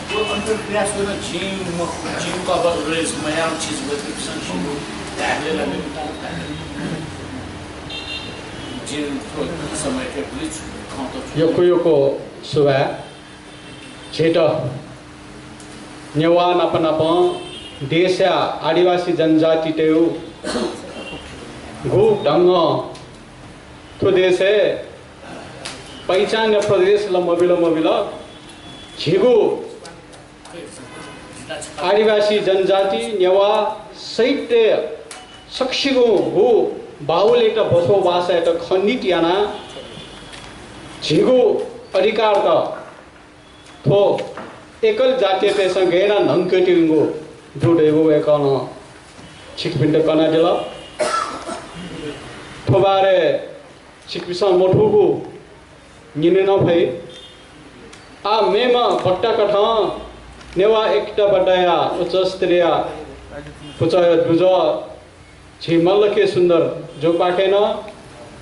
यो अन्तर्क्रिया सुरु जिं म-, जिं coverage मयाः चिज वैद्य संशोधन धायेगु ला मेगु ताल धायेगु। यक्व यक्व सुभाय्। झीत नेवाः नाप नापं देशया आदिवासी जनजातितय् गु ढंगं थ्व देशय् पहिचानया प्रदेश ला मबिल मबिल, झीगु आदिवासी जनजाति नेवाः सहित सकसिगुं गु बाहुल्यता बसोबास यायेत खण्डित यानाः झीगु अधिकारत थ्व एकल जातीयतय्सं गय् यानाः न्हंके त्यंगु दु धइगु वय्कलं छिकपिन्त कनादिल। थ्व बारे छिकपिन्सं मथूगु न्यने नं फइ। आः मेम्ह वक्ता कथं नेवाः एकता बट्टाया उच्च स्तरीय पुचःया दुजः झी मल्ल के सुन्दर ज्यूपाखें नं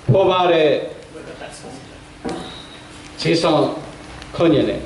थ्व बारे झीसं खँ न्यने।